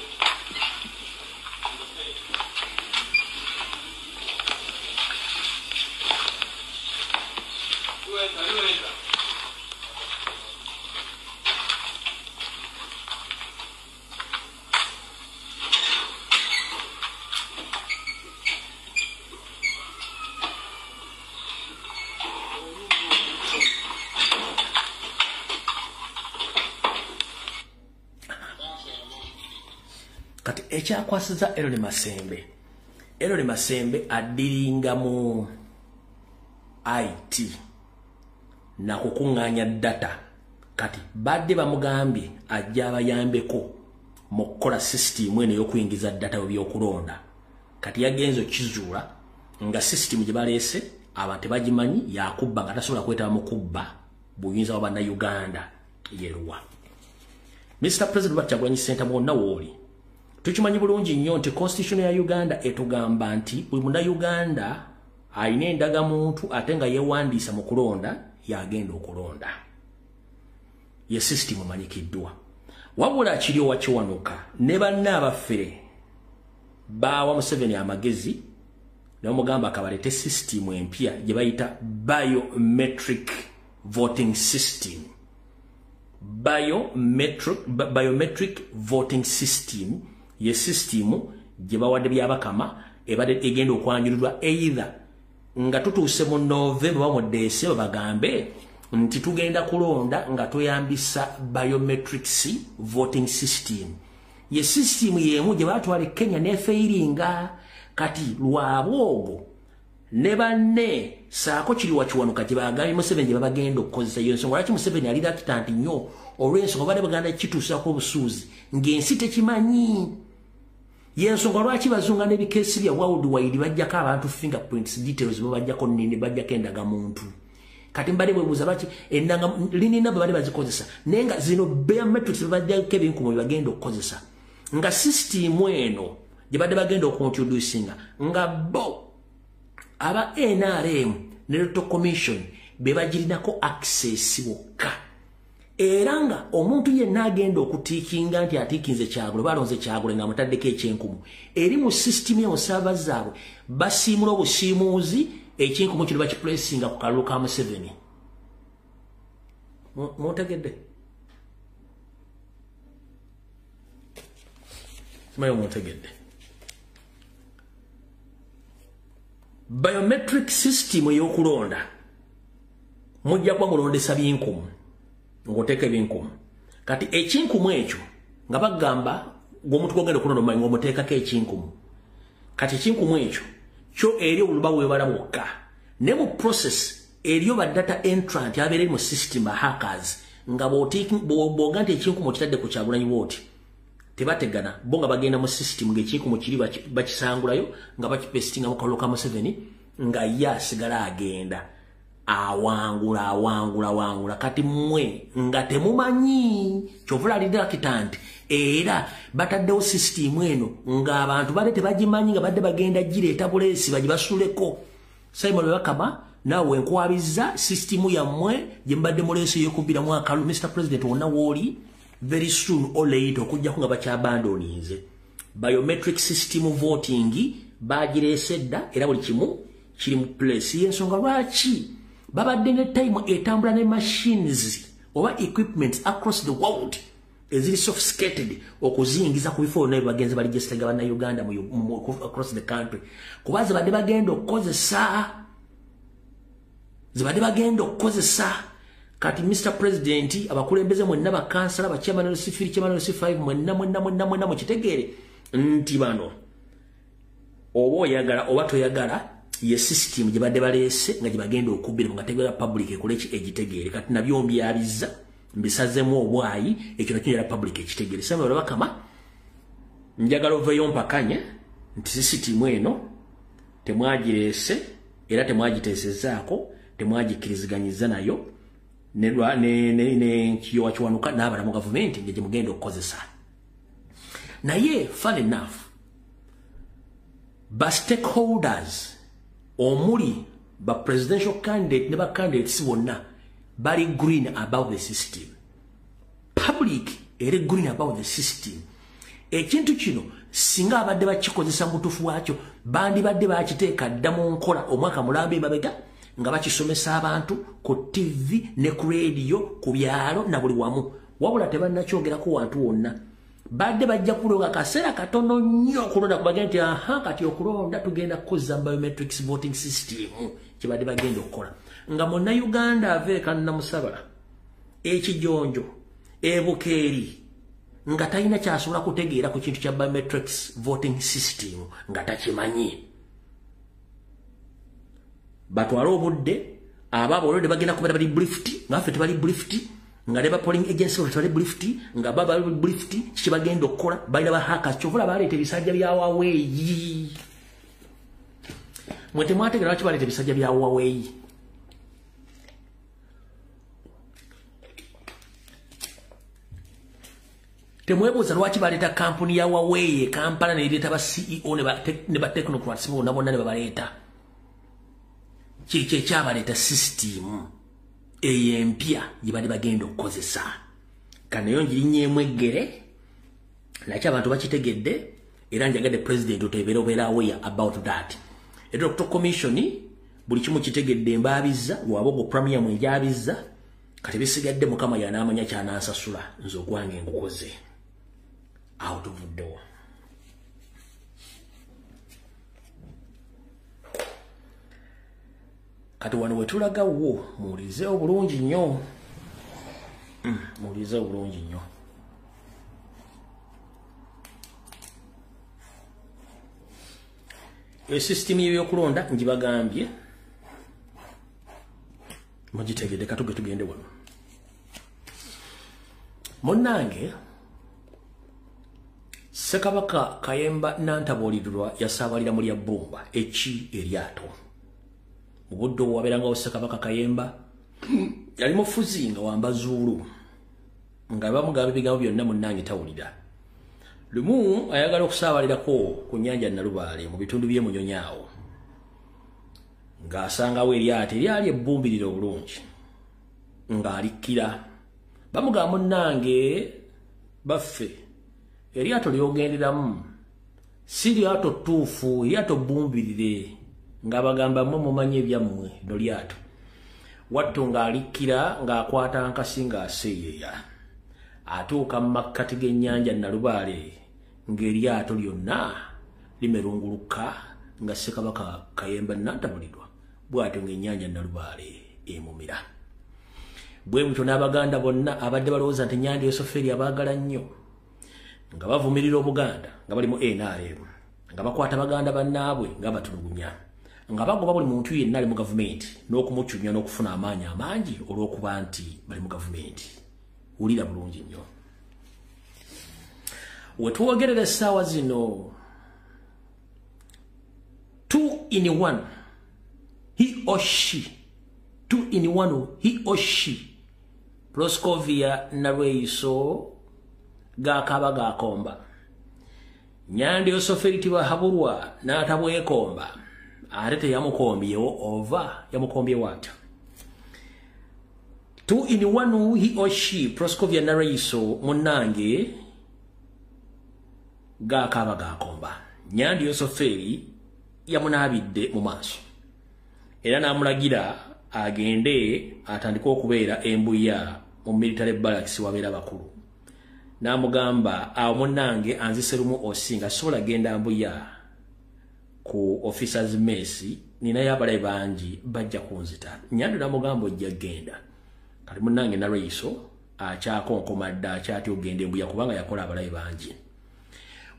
Kati ekyakwasiza Aaron Masembe, Aaron Masembe addiringa mu IT na kukuŋŋaanya data. Kati badde bamugambye ajja abayambeko mu kukola system eno ey'okuyingiza data mu by'okulonda. Kati yagenze okukizuula Nga system gye baleese abantu tebagimanyi, yakubba nga tasobola kwetaba mu kubba buyinza bwa bannayuganda yeruwa. Mr. President Robert Kyagulanyi Ssentamu, wonna wooli, tukimanyi bulungi nnyo nti constitution ya Uganda etugamba nti buli munnayuganda alina endagamuntu ate nga yeewandiisa mu kulonda yagenda okulonda. Ye system emanyikiddwa. Wabula kiri owakiwanuka ne banna abaffere baawa Museveni amagezi ne bamugamba akabalete system empya gye bayita biometric voting system. Biometric voting system ye system gye bawadde Byabakama, ebadde egenda okwanjulirwa either nga tutuuse mu November oba mu December, bagambe nti tugenda kulonda nga tweyambisa biometrics voting system. Ye system yemu gye batwala e Kenya nefeiringa. Kati lwabwogo ne banne saako kiri wakiwanuka gye bagambye Museveni gye babagenda okukozesa. Yo ensonga lwaki Museveni ali reluctant nnyo, olw'ensonga badde baganda kituusaako obusuuzi ng'ensi tekimanyi. Yensonga lwaki bazunga n'ebikeesi bya worldwide, bajjako abantu fingerprints details, babajjako nini, bajjako endagamuntu. Kati mbadde bwebuuza lwaki endanga linina bwe badde bazikozesa, naye nga zino biometrics babajjako ebinkumu bye bagenda okukozesa, nga system eno gye badde bagenda okuintroducinga nga bo aba NRM ne Electoral Commission be bagirinako access bokka, era nga omuntu yenna agenda okutiikinga nti atiikinze Kyagule, balonze Kyagule nga mutaddeko ekyenkumu eri mu system ya musava zaabwe, basiimula obusiimuuzi ekinkumu kino bakipulesinga ku kalulu ka Museveni. Muntegedde? Simanyi muntegedde. Biometric system ey'okulonda mujja kuba mulondesa binkumu, ng'oteeka ebinkumu. Kati ekinkumu ekyo nga bagamba ng'omuntu gw'ogenda okulonda omanyi ng'omuteekako ekinkumu. Kati ekinkumu ekyo kyo eri oluba weebala bwokka, ne mu process eriyo ba data entrant abeera eri mu system, ba hackers, nga bw'oga nti ekinkumu okitadde ku Kyagulanyi bw'oti, tebategana bo nga bagenda mu system ng'ekinkumu kiri bakisangulayo nga bakipesitinga mu kalulu ka Museveni, nga ye asigala agenda awangula awangula awangula. Kati mmwe nga temumanyi, kyovula ali reluctant, era bataddewo system eno ng'abantu badde tebagimanyi, nga badde bagenda gireeta buleesi bagibasuleko. Simon Bakama, naawe nkwabizza system yammwe gye mubadde muleesi ey'okubbiramu akalulu. Mr. President, wonna wooli, very soon or late, okuggyako nga bakyabandoninze biometric system voting, bagireese dda era buli kimu kiri mu place. Y'ensonga lwaki babadde ne time etambula ne machines oba equipment across the world eziri sophisticated okuziyingiza ku bifo byonna bagenze baregisitaga bannayuganda across the country, kuba zibadde bagenda okukozesa, zibadde bagenda okukozesa. Kati Mr. President, abakulembeze mwenna, bakansala, bachairman LC3, chairman LC5, mwenna mwenna mwenna mwenna, mukitegeere nti bano oba oyagala oba toyagala, ye system gye badde baleese nga gye bagenda okubbira nga tegera public ekole ki, egitegeere. Kati nabyo mbyabizza, mbisazemu obwayi, ekyo nakyo njagala public ekitegeere. Samuel Bakama, njagala oveeyo mpakanye nti system eno temwagireese era temwagiteesezaako, temwagikkiriziganyizza nayo ne Kiyowa Kiwanuka n'abala mu gavumenti nga gye mugenda okukozesa. Naye fun enough, ba stakeholders omuli ba presidential candidate ne ba candidates bonna bali green about the system. Public eri green about the system. Ekintu kino singa abadde bakikozesa mu butuufu bwakyo, bandibadde bakiteeka dda mu nkola omwaka mulamba emabega, nga bakisomesa abantu ku TV ne ku radio, ku byalo na buli wamu. Wabula tebannakyogerako wantu wonna. Badde bajja kulonga kaseera katono nnyo okulonda kubagenda nti aha, kati okulonda tugenda kukozesa biometrics voting system, kyebadde bagenda okukola, nga munnayuganda ava e Kannamusabala, ekijonjo, ebukeeri, nga talina kyasobola kutegeera ku kintu kya biometrics voting system, nga takimanyi. Batwale obudde abaabo olwedde bagenda kubeera bali briefed, nga ffe tebali briefed, nga ne ba polling agency tebali briefed, nga baba bali briefed kiki bagenda okukola. Balina ba hackers, kyovula baleeta ebisajja bya Huawei. Mwe temwategeera lwaki baleeta ebisajja bya Huawei. Temwebuuza lwaki baleeta kampuni ya Huawei e Kampala nereeta ba CEO ne ba technocrats bonna bonna ne babaleeta. Kiki ekyabaleeta? System eyo empya gye bali bagenda okukozesa. Kanayo ngirinyeemu eggere, nakyo abantu bakitegedde, era njagadde president otebeera obeera aware about that. Electoral Commission buli kimu kitegedde, mbaabizza wabogo premier mwenjabizza. Kati bisigadde Mukama yanaamanya kyanansasula, nze ogwange ngukoze. Awo tuvuddewo. Kati wano wetulaga wo muwulize obulungi nnyo, muwulize obulungi nnyo. Esisitimu y'ebyokulonda ngibagambye, mugitegedde. Katuge tugende wano munnange. Ssekabaka Kayemba Nantabuulirwa yasaabalira mu lya bbumba eki eryato. Mu budde obwo wabeerangawo Ssekabaka Kayemba, yali mufuzi nga wambazuulu, nga bamugamba ebigambo byonna munnange tawulira. Lumu ayagala okusaabalirako ku nnyanja Nalubaale mu bitundu by'e Munyonyo awo, ng'asangawo eryato eryali ebbumbirire obulungi, ng'alikkira. Bamugamba, munnange baffe, eryato lyogenderamu si lyato ttuufu, eryato bbumbirire. Ng'abagamba, mmwe mumanyi ebyammwe, no lyato. Watto ng'alikkira, ng'akwata nkasi, ng'aseeyeeya, atuuka mu makkati g'ennyanja Nalubaale, ng'eryato lyonna limerunguluka, nga Ssekabaka Kayemba Nantabulirwa bw'atyo ng'ennyanja Nalubaale emumira. Bwe butyo n'Abaganda bonna abadde balowooza nti Nyanda Yosoferi abaagala nnyo, nga bavumirira Obuganda, nga bali mu NRM, nga bakwata baganda bannaabwe, nga batulugunya, nga bagoba buli muntu yenna ali mu gavumenti n'okumucunya n'okufuna amaanyi amangi olw'okuba nti bali mu gavumenti. Wulira bulungi nnyo. Wetwogerera essaawa zino, two in one, he or she, two in one, he or she, Proscovia Nalweyiso gakaba gakomba. Nyandi Yosoferi Tibahaburwa n'atabwekomba, ate teyamukombyewo ova yamukombyewo atya? Two in one, he or she, Proscovia Nalweyiso munnange gakaba gakomba. Nyandi Yosoferi yamunaabidde mu maaso era n'amulagira agende atandike okubeera embuya mu military barracks wabeera bakulu. N'amugamba, awo munnange anzise lumu osinga, sobola genda mbuya ku officers mess, ninayo abalabe bangi bajja kunzita. Nyandi n'amugamba, ojja genda. Kati munnange Nalweyiso akyakonkomadde, akyatya okugenda embuya kubanga yakola abalabe bangi.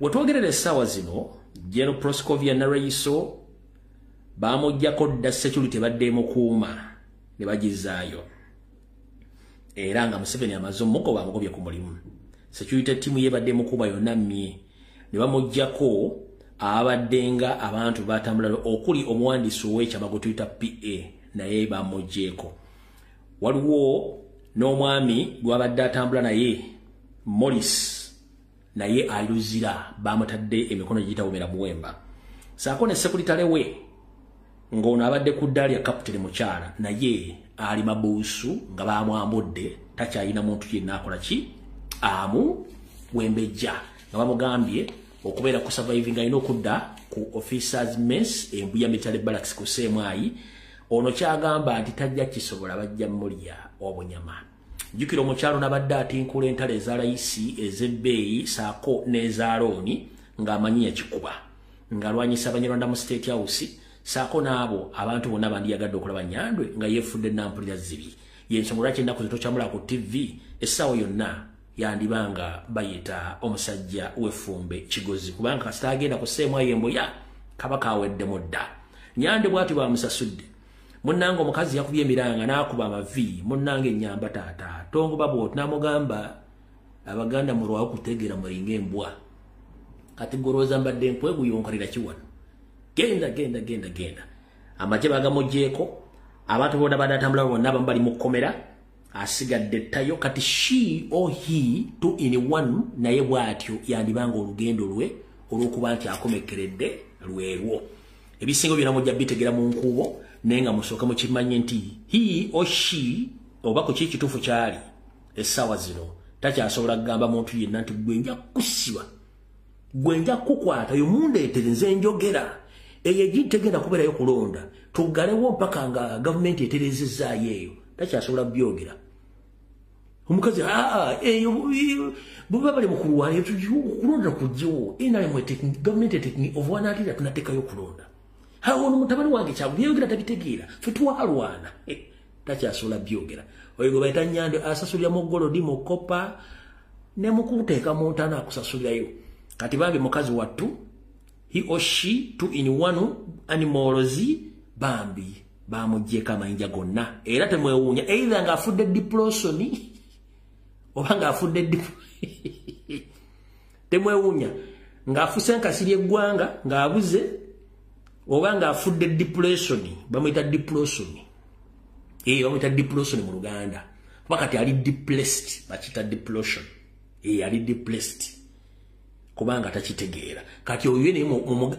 Wetwogerera essaawa zino, General Proscovia Nalweyiso bamuggyako dda security badde emukuuma ne bagizaayo, era nga Museveni amaze omugoba, amugobye ku mulimu. Security team ye badde emukuuma yonna mmye ne bamuggyako abadde nga abantu batambula, okuli omuwandiisi ow'ekyama gwe tuyita PA, naye bamuggyeko. Waliwo n'omwami gw'abadde atambula naye Morris, naye aluzira, bamutadde emikono giyitawomera muwemba, saako ne sekuritale we ng'ono abadde ku ddaali ya kapiteni mukyala, naye ali mabuusu nga bamwambudde, takyalina muntu yenna akola ki amu wembejja, nga bamugambye okubeera ku surviving alina okudda ku officers mess embuya military barracks ku CMI. Ono kyagamba nti tajja kisobola, bajja mulya obunyama. Jjukira omukyalo nabadde atinkula entalo eza layisi, ez'ebbeeyi saako n'eza looni, ng'amanyi yakikuba, ng'alwanyisa Abanyarwanda mu State House, saako n'abo abantu bonna bandiyagadde okulaba Nyandwe nga yeefudde nampulira zibi. Yensonga lwaki ennaku zitokyamula ku TV, essaawa yonna yandibanga bayita omusajja w'effumbe Kigozi, kubanga kasita agenda ku seemu embuya kabaka aweddemu dda. Nyande bw'ati bamusasudde. Munnange omukazi yakubye emiranga n'akuba amavi, munnange ennyamba taata tongoba bw'oti. N'amugamba, Abaganda mulwawo kutegeera, mulinga embwa. Kati golowooza mbadde nkweguyonkalira ki wano? Genda, genda, genda, genda. Amagye bagamugyeko, abantu bonna badatambula bonna abamu bali mu kkomera, asigadde ttayo. Kati she or he, two in one, naye bw'atyo yandibanga olugendo lwe olw'okuba nti akomekkeredde lwerwo. Ebisinga byonna mujja bitegera mu nkubo, naye nga musooka mukimanye nti he or she oba ku ki ekituufu kyali essaawa zino takyasobola kugamba muntu yenna nti gwe nja kukusiba, gwe nja kukukwata, oyo mundeetere nze njogera. Eyo egi tegenda kubeerayo kulonda, tuggalewo mpaka nga gavumenti etereezezzaayo eyo. Takyasobola byogera. Omukazi eyo bwe bali mu kulwana kulonda kujjewo, NRM gavumenti etekingi ovuwanaatira tunateekayo kulonda. Ono mutabani wange kyabyogera tabitegeera, ffe twalwana. Takyasobola byogera. Oyo gwe bayita Nyando asasulira mu golodi, mu kopa ne mu kuteeka mu ntaana akusasulirayo. Kati bambi mukazi wattu, he or she, two in one animals, bambi bamugyeko amayinja gonna. Era temwewuunya either ng'afudde depression oba ng'afudde temwewuunya ng'afuse enkasi ly'eggwanga ng'abuze oba ng'afudde depression, bamuyita depression. Bamuyita depression mu Luganda. Kuba kati ali depressed, bakiyita depression. Ali depressed kubanga takitegeera. Kati oyo naye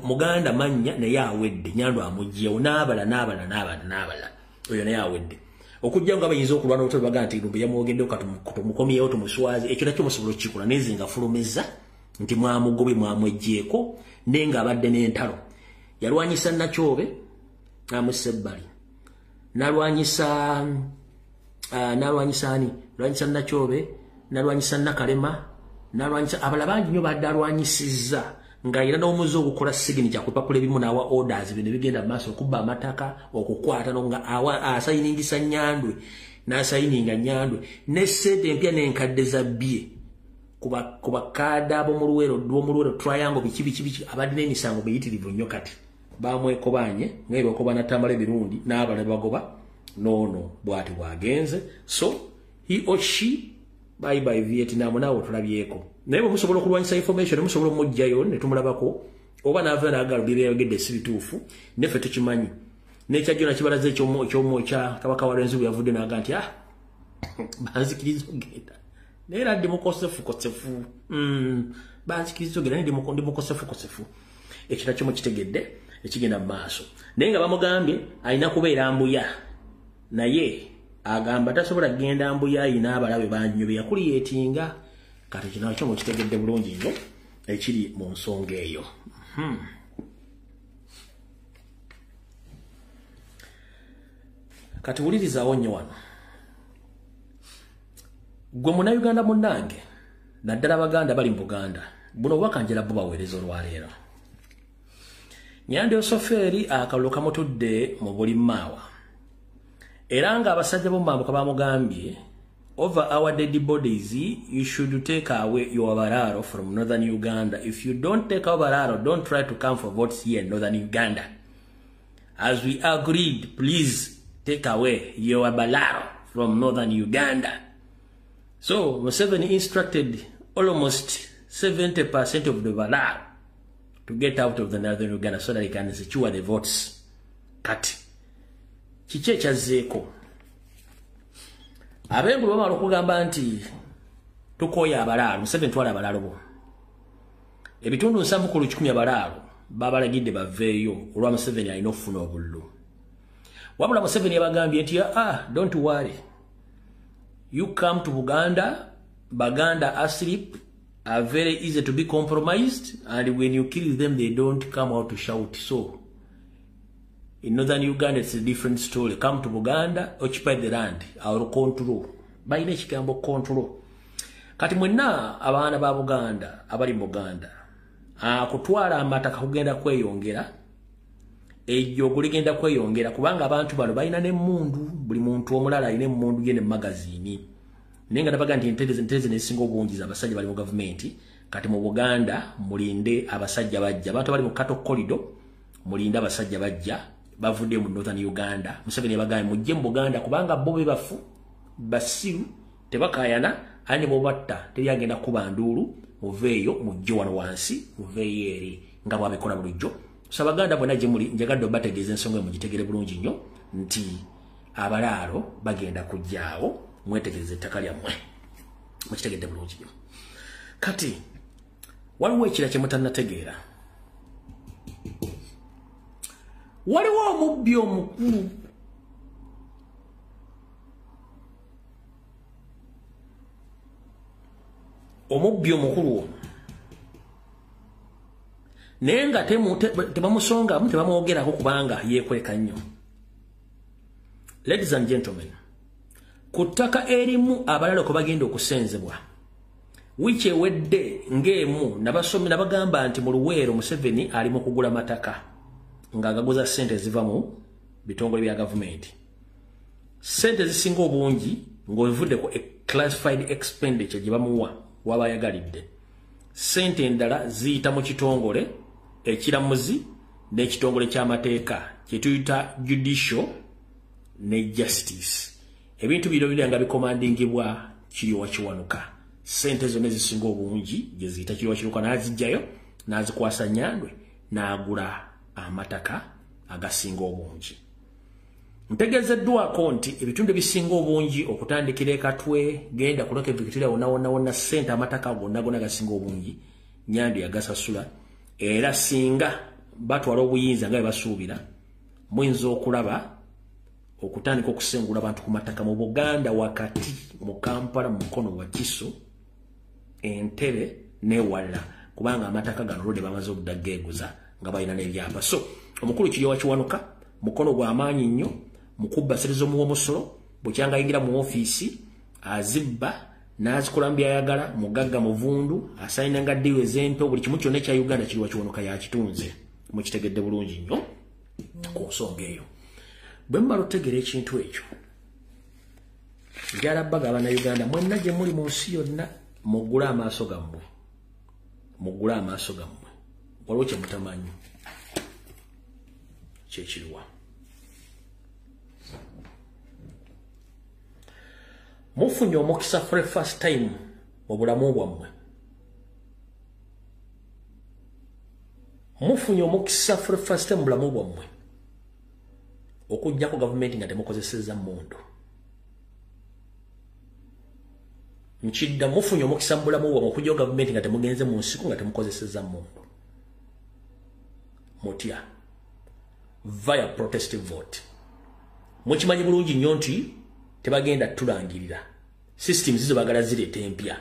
muganda mannya naye awedde, Nyando amuggyewo n'abala n'abala n'abala n'abala. Oyo naye awedde. Okujja nga bayinza okulwana obutali baga nti Lumbe yamwogeddeko tumukomyewo tumuswaze, ekyo nakyo musobola okukikola, naye nze nga fulumizza nti mwamugobye mwamweggyeko, naye ng'abadde n'entalo. Yalwanyisa Nakyobe n'amussa ebbali. N'alwanyisa ani? Lwanyisa Nakyobe, n'alwanyisa Nakalema, n'alwanyisa abalala bangi nnyo badde alwanyisizza, ng'alina n'omuze ogukola signature ku bipapula ebimu n'awa orders bino bigenda mu maaso okubba amataka, okukwata nga asayiningisa Nyandwe, n'asayininga Nyandwe ne ssente empya n'enkadde za bbye ku bakaada ab'omu Luweero triangle biki biki biki, abadde n'emisango miyitirivu nnyo. Kati bamwekobanye nga beekobana Tamale Mirundi n'abalala bagoba n'ono bw'ati bw'agenze. So he or she bye bye Vietnam, naawe tulabyeko. Naye bwe musobola okulwanyisa information, musobola omuggyayo ne tumulabako, oba n'ava n'agalo bye yayogedde si bituufu, neffe tukimanyi. N'ekyajjo nakibalaze ekyomu ekya Kabaka wa Lwenzi bwe yavudde n'aga nti banzikiriza okugenda. Naye era ndi mukosefukosefu. Banzikiriza okugenda naye ndi mukosefukosefu. Ekyo nakyo mukitegedde ekigenda mu maaso. Naye nga bamugambye alina kubeera Mbuya, naye agamba tasobola kugenda Mbuya, ayina abalabe bangi nnyo be yakuliyeetinga. Kati kino nakyo mukitegedde bulungi nnyo ekiri mu nsonga eyo. Kati wulirizaawo nnyo wano. Gwe munnayuganda munnange, naddala Abaganda bali mu Buganda, buno obubaka njala bubaweereza olwaleero. Nyando Yosoferi akalulu kamutudde mu buli mmaawa. Era ng'abasajja b'omumambuka bamugambye, over our dead bodies, you should take away your Bararo from northern Uganda. If you don't take our Bararo, don't try to come for votes here in northern Uganda. As we agreed, please take away your Bararo from northern Uganda. So Museveni instructed almost 70% of the Bararo to get out of the northern Uganda so that he can secure the votes. Kati kiki ekyazzeeko? Ab'engulu bamala okugamba nti tukooye abalaalo, Museveni twala abalaalo bo. Ebitundu 70 ku 100 abalaalo babalagidde baveeyo olwa Museveni alina okufuna obululu. Wabula Museveni yabagambye nti don't worry. You come to Buganda, Baganda asleep, are very easy to be compromised, and when you kill them, they don't come out to shout. So, in northern Uganda, it's a different story. Come to Buganda, occupy the land, our control. Balina ekigambo control. Kati mwenna abaana ba Buganda, abali mu Buganda, kutwala amataka kugenda kweyongera, ejjo kuligenda kweyongera, kubanga abantu bano balina n'emmundu, buli muntu omulala alina emmundu ye ne magazini. Naye nga nabaga nti entereze n'esinga obungi z'abasajja bali mu gavumenti. Kati mu Buganda mulinde abasajja bajja, abantu bali mu Cattle Corridor mulinde abasajja bajja bavudde mu northern Uganda. Museveni yabagambye mujje mu Buganda kubanga bo be bafu basiru tebakayana, ani bobatta teri agenda kuba nduulu, muveeyo mujje wano wansi, muveeyo eri nga bwabikola bulijjo So abaganda bonna gye muli, njagadde obategeeza ensonga mugitegere bulungi nnyo nti abalaalo bagenda kujjaawo, mwetegereze ettaka lyammwe. Mukitegedde bulungi nnyo. Kati waliwo ekira kye mutannategeera. Waliwo omubbi omukulu ono, naye nga tebamusongamu, tebamwogerako kubanga yeekweka nnyo. Ladies and gentlemen, ku ttaka erimu abalala kwe bagenda okusenzebwa, wiiki ewedde ng'emu nabasomi nabagamba nti mu Luweero Museveni ali mu kugula mataka ng'agaguza ssente eziva mu bitongole bya gavumenti. Ssente ezisinga obungi ng'ovudde ku classified expenditure gye bamuwa waba ayagalidde, ssente endala ziyita mu kitongole ekiramuzi n'ekitongole ky'amateeka kye tuyita judicial ne justice. Ebintu bino biri nga bikomandingibwa Kiryowa Kiwanuka. Ssente zonna ezisinga obungi gye ziyita Kiryowa Kiwanuka, n'azijjayo n'azikwasa Nyandwe n'agula amataka agasinga obungi. Ntegeezeddwako nti ebitundu ebisinga obungi okutandikira e Katwe genda ku Lake Victoria wonna wonna wonna, ssente amataka gonna gonna agasinga obungi Nyandwe yagasasula. Era singa batwala obuyinza nga bwe basuubira, muyinza okulaba okutandika okusengula abantu ku mataka mu Buganda wakati, mu Kampala, mu Mukono, Wakiso, Entebbe n'ewalala, kubanga amataka gano olwedde bamaze obudaggeeguza nga balina n'ebyapa. So omukulu Kiryowa Kiwanuka mukono gwa maanyi nnyo mu kubba ssente z'omuwa omusolo. Bukyanga ayingira mu ofiisi azibba n'azikola mu by'ayagala, mugagga muvundu, asayinanga ddiiru ez'empewo, buli kimu kyonna ekya Uganda Kiryowa Kiwanuka yakitunze. Mukitegedde bulungi nnyo ku nsonga eyo. Bwe mmala otegeera ekintu ekyo, njala bbaga Abannayuganda mwenna gye muli mu nsi yonna, muggule amaaso gammwe, muggule amaaso gammwe. Waliwo kye mutamanyi kyekiriwa. Mufunye omukisa for the first time mu bulamu bwammwe. Mufunye omukisa for the first time mu bulamu bwammwe okuggyako gavumenti nga temukozesezza mmundu. Nkidda, mufunye omukisa mu bulamu bwammwe okuggyako gavumenti nga temugenze mu nsiko nga temukozesezza mmundu. Mutya via protest vote. Mukimanyi bulungi nnyo nti tebagenda tulangirira. Systems zizo bagala zireeta empya.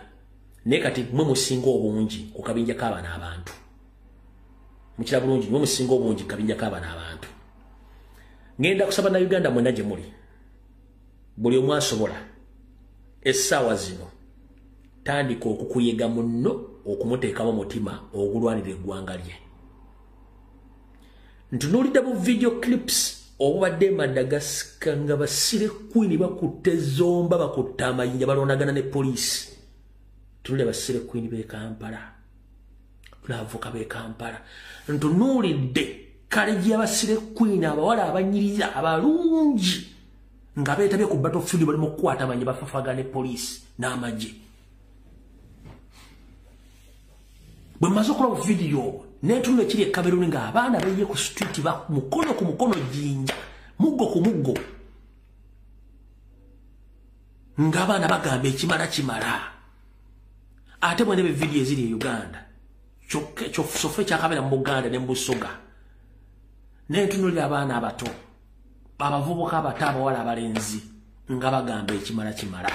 Naye kati mwe musinga obungi ku kabinja k'abaana abantu. Mukira bulungi, mwe musinga obungi ku kabinja k'abaana abantu. Ngenda kusaba na Uganda mwenna gye muli, buli omu asobola essaawa zino tandika okukuyega munno okumuteekamu omutima ogulwanira eggwanga lye. Ntunuulidde bu video clips obubadde e Madagascar nga basire queen bakutte zomba, bakutte amayinja, balondagana ne poliisi. Tunulire basire queen b'e Kampala, n'abavubuka b'e Kampala. Ntunuulidde kaleji y'abasire queen, abawala abanyiriza abalungi nga beetabye ku battlefield, bali mu kukwata amayinja, bafafagana ne poliisi n'amagye. Bwe mmaze okulaba vidiyo n'entunula ekiri e Cameroon ng'abaana beeye ku street ba mukono ku mukono, jjinja muggo ku muggo, ng'abaana bagamba ekimala kimala. Ate bwe ndaba vidiyo eziri e Uganda, kyokka ekyakabeera mu Buganda ne mu Busoga, n'entunulira abaana abato, abavubuka abato, abawala, abalenzi nga bagamba ekimala kimala.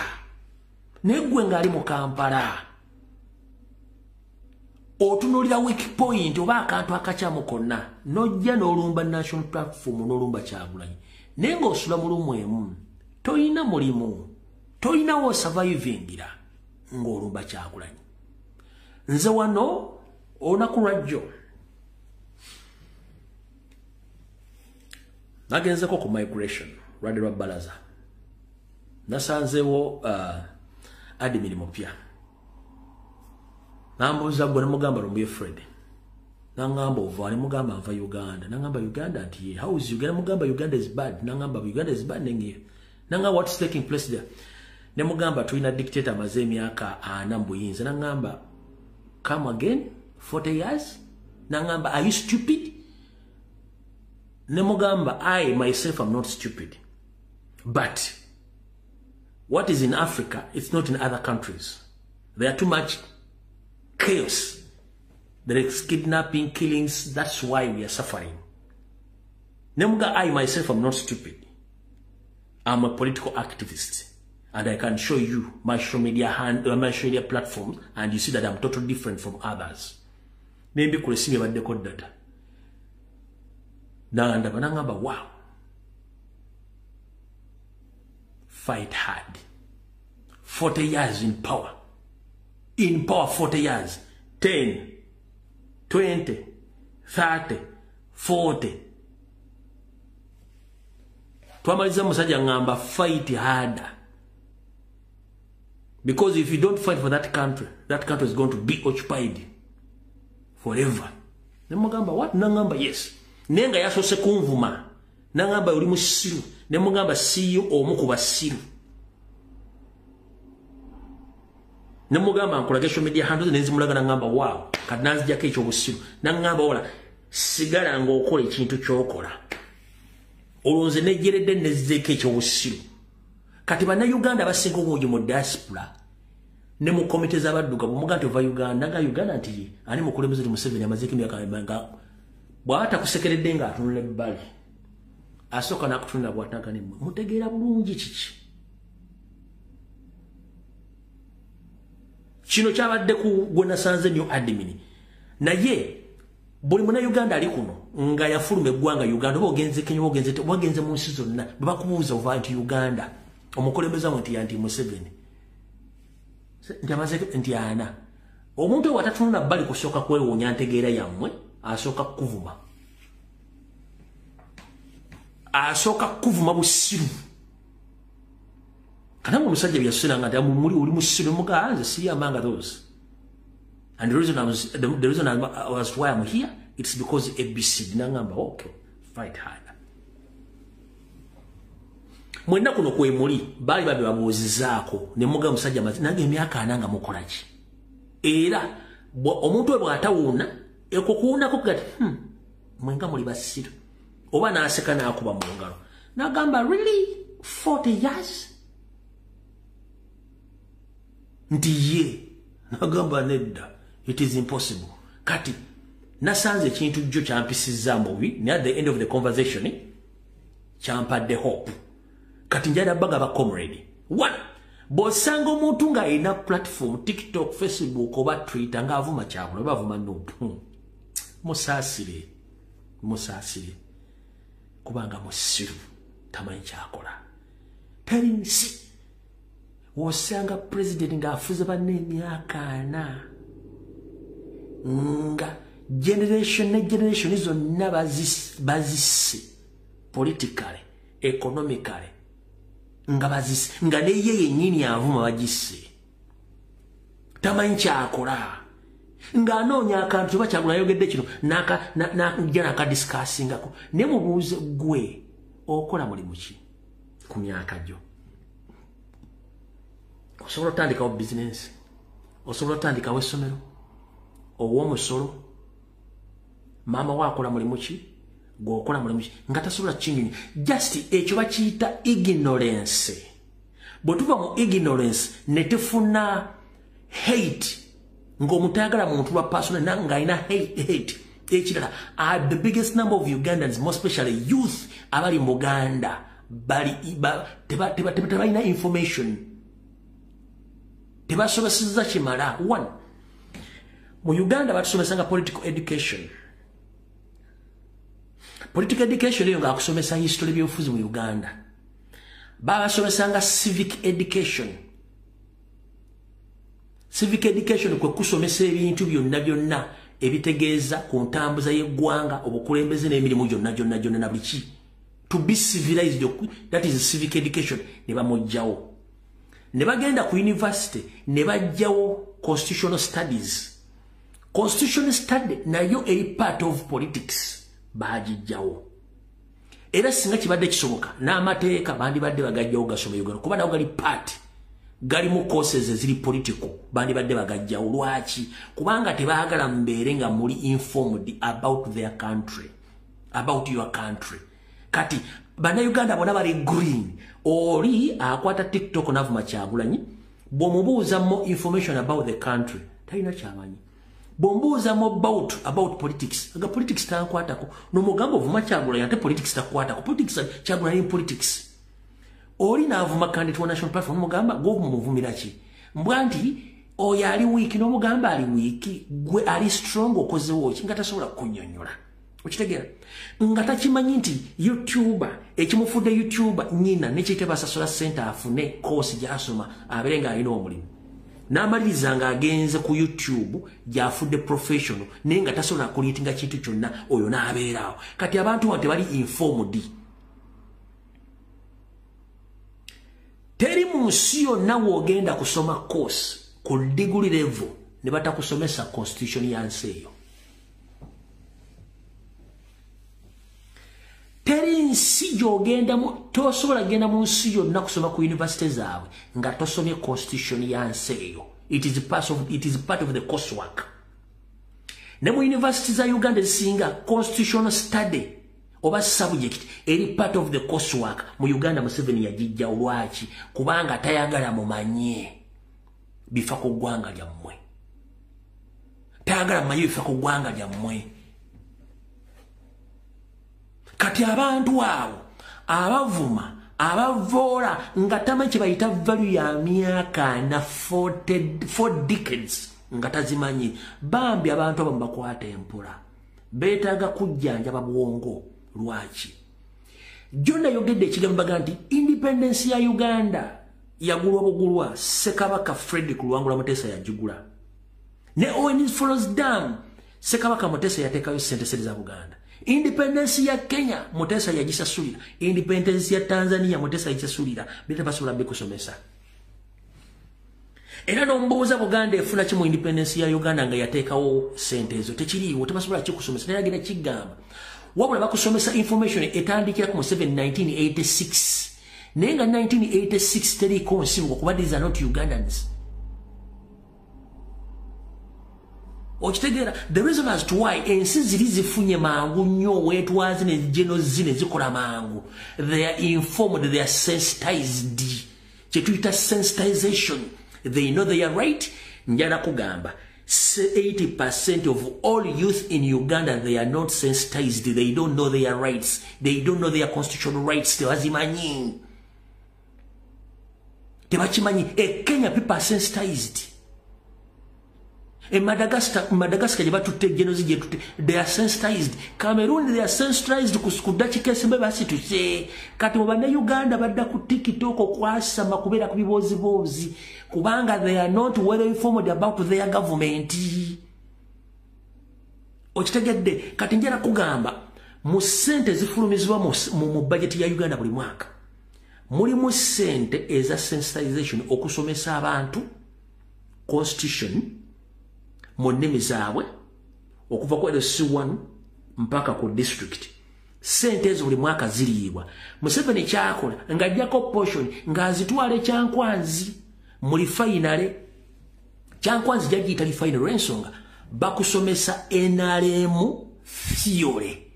Naye ggwe ng'ali mu Kampala otunuulira weak point oba akantu akakyamu konna, n'ojja n'olumba National Platform, n'olumba Kyagulanyi, naye ng'osula mu lumu emu, toyina mulimu, toyinawo survivingira ng'olumba Kyagulanyi. Nze wano olunaku lwajjo nagenzeko ku migration lwadde lwa balaza, nasanzeewo admin mupya. Nambuuza gwe, nemugamba Lumbuye Fred. Nangamba ova, nemugamba nva Uganda. Nangamba Uganda nti ye, how is Uganda? Nemugamba Uganda is bad. Nangamba Uganda is bad nengiyo. Nangamba what's taking place there? Nemugamba tulina dictator amaze emyaka 40 mu buyinza. Nangamba come again 40 years? Nangamba are you stupid? Ne mugamba, I myself am not stupid. But what is in Africa, it's not in other countries. There are too much chaos. There is kidnapping, killings. That's why we are suffering. Nemuga, I myself am not stupid. I'm a political activist. And I can show you my social media my social media platforms, and you see that I'm totally different from others. Maybe kulesimye baddeko data. Nangamba nangamba, wow. Fight hard. 40 years in power. In power 40 years. 10, 20, 30, 40. Twamaliza musajja ngamba fight harder. Because if you don't fight for that country is going to be occupied forever. Nemugamba what? Nangamba yes. Nenga yasose kunvuma. Nangamba oli musiru. Nemugamba siyo omu ku basiru. Nemugamba nkola social media handles nenzimulaga nangamba wow. Kati nanzijako ekyobusiru. Nangamba ola sigala ng'okola ekintu ky'okola. Olwo nze nejeredde nezzeeko ekyobusiru. Kati bannayuganda abasinga obungi mu diaspora ne mu komite z'abaddugavu bw'omuga nti ova Uganda nga Uganda nti ani mukulembeze ti Museveni amazeeko emyaka nga bw'aba takusekeredde ng'atunula ebbali asooka n'akutunula bw'ataga ne mmwe mutegeera bulungi kiki. Kino kyabadde ku gwe nasanze new admin, naye buli munnayuganda ali kuno nga yafuluma eggwanga Uganda oba ogenze Kenya oba ogenze mu nsi zonna bwe bakubuuza ova nti Uganda omukulembeze wammwe nti yanti Museveni nti amaze nti ana. Omuntu oyo atatunula bbali kusooka kwewuunya ntegeera yammwe, asooka kukuvuma. Asooka kukuvuma busiru. Kananga omusajja bye yasusiranga nti muli oli musiru muga nze siri among those. And the reason I was why I'm here, it's because ABC nangamba okay, fight hard. Mwenna kuno kwe muli baali babe babuuzizaako ne muga musajja nange emyaka ana nga mukola ki? Era omuntu we bw'atawuuna ekukuwunako kati mwenga muli basiru oba n'aseka n'akuba mu ngalo n'agamba really 40 years nti ye n'agamba nedda, it is impossible. Kati nasanze ekintu jjo kyampisizza mubi, naye at the end of the conversation kyampadde hope. Kati njala baga ba comrade. One, bw'osanga omuntu ng'alina platform TikTok, Facebook oba Twitter ng'avuma Kyagulanyi oba avuma Nup, musaasire, musaasire, kubanga musiru tamanyi kyakola. Teri nsi w'osanga president ng'afuze banne emyaka ana nga generation ne generation zonna bazisse politically, economically, nga bazisse, nga neye yennyini avuma bagisse, tamanyi kyakola, ng'anoonya akantu oba Kyagulanyi ayogedde kino najja n'akadiscussingako. Ne mubuuze gwe okola mulimu ki ku myaka gyo? Osobola otandikawo bizinensi, osobola otandikawo essomero, ow'omusolo, maama we akola mulimu ki, gwe okola mulimu ki, nga tasobola kinyonyi. Just ekyo bakiyita ignorance. Bwe tuva mu ignorance ne tufuna hate, ng'omuntu ayagala muntu lwa personal ng'alina hate. Ekirala, the biggest number of Ugandans, more especially youth abali mu Uganda, tebalina information, tebasomesezza kimala. One, mu Uganda batusomesanga political education. Political education eyo ng'akusomesa history by'obufuzi mu Uganda. Babasomesanga civic education. Civic education kwe kusomesa ebintu byonna byonna ebitegeeza ku ntambuza y'eggwanga, obukulembeze n'emirimu gyonna gyonna gyonna na buli ki. To be civilized, that is civic education, ne bamuggyawo. Ne bagenda ku university ne baggyawo constitutional studies. Constitutional study nayo eri part of politics, bagijjawo. Era singa kibadde kisoboka n'amateeka bandibadde bagajjawo gasoma Uganda, kuba nago gali part, gali mu courses eziri political, bandibadde bagajjawo. Lwaki? Kubanga tebaagala mbeere nga muli informed about their country, about your country. Kati bannayuganda bonna bali green. Oli akwata TikTok n'avuma Kyagulanyi, bw'omubuuza more information about the country talina kyamanyi. Bw'omubuuza more about politics, aga politics tankwatako. N'omugamba ovuma Kyagulanyi ate politics takwatako. Politics Kyagulanyi politics. Oli n'avuma candidate wa National Platform, n'omugamba gw'omuvumira ki? Mbwa nti oyo ali weak, n'omugamba ali weak, gwe ali strong okozewo ki? Nga tasobola kunnyonnyola. Okitegeera? Nga takimanyi nti YouTuber, ekimufudde YouTuber nnyina nekiyite basasula ssente afune course gy'asoma abeere ng'alina omulimu. N'amaliriza ng'agenze ku YouTube gy'afudde professional, naye nga tasobola kuliitinga kintu kyonna, oyo n'abeeraawo. Kati abantu bano tebali informed. Teri mu nsi yonna w'ogenda kusoma course ku degree level ne batakusomesa constitution ya nsi eyo. Teri nsi gy'ogendamu, tosobola kugenda mu nsi yonna kusoma ku university zaabwe nga tosomye constitution ya nsi eyo. It is part of the coursework. Ne mu university za Uganda ezisinga constitutional study oba subject eri part of the coursework. Mu Uganda Museveni yagijja lwaki? Kubanga tayagala mumanye bifa ku ggwanga lyammwe. Tayagala mumanye bifa ku ggwanga lyammwe. Kati abantu abo abavuma abavoola nga tamanyi kye bayita value ya myaka na 4 decades nga tazimanyi. Bambi abantu abo mubakwata empola, beetaaga kujjanjaba bwongo. Lwaki? Jonna yogedde ekigambo baga nti independence ya Uganda yagulwa bugulwa Ssekabaka Frederick Luwangula Mutesa yagigula. Ne Owen Falls Dam Ssekabaka Mutesa yateekayo ssente za Buganda. Independence ya Kenya Mutesa yagisasulira. Independence ya Tanzania Mutesa yagisasulira. Bita basobola bikusomesa. Era n'ombuuza Buganda efuna ki mu independence ya Uganda nga yateekawo ssente ezo? Tekiriiwo, tebasobola kikusomesa. Naye agenda kigamba. Wabula bakusomesa information etandikira ku Museveni 1986. Naye nga 1986 teriiko nsibuko kuba these are not Ugandans. Okitegeera? The reason as to why ensi ziri zifunye mangu nnyo weetwazi ne genozi ne zikola mangu. They are informed, they are sensitized. Kye tuyita sensitization. They know they are right. Njala kugamba 80% of all youth in Uganda, they are not sensitized. They don't know their rights. They don't know their constitutional rights. Tebazimanyi. Tebakimanyi. E Kenya people are sensitized. E Madagascar gye batutte genozi gye tutte, they are sensitized. Cameroon they are sensitized ku ddakiika esembe basituse. Kati mu bannayuganda badda ku TikTok okwasama kubeera ku bibooziboozi kubanga they are not well informed about their government. Okitegedde? Kati njala kugamba mu ssente zifulumizibwa mu budget ya Uganda buli mwaka mulimu ssente eza sensitization, okusomesa abantu constitution mu nnimi zaabwe okuva ku LC1 mpaka ku district. Ssente ezo buli mwaka ziriibwa. Museveni kyakola ng'aggyako portion ng'azitwala Kyankwanzi mu refinery. Kyankwanzi gyagiyita refinery olw'ensonga bakusomesa NRM theory,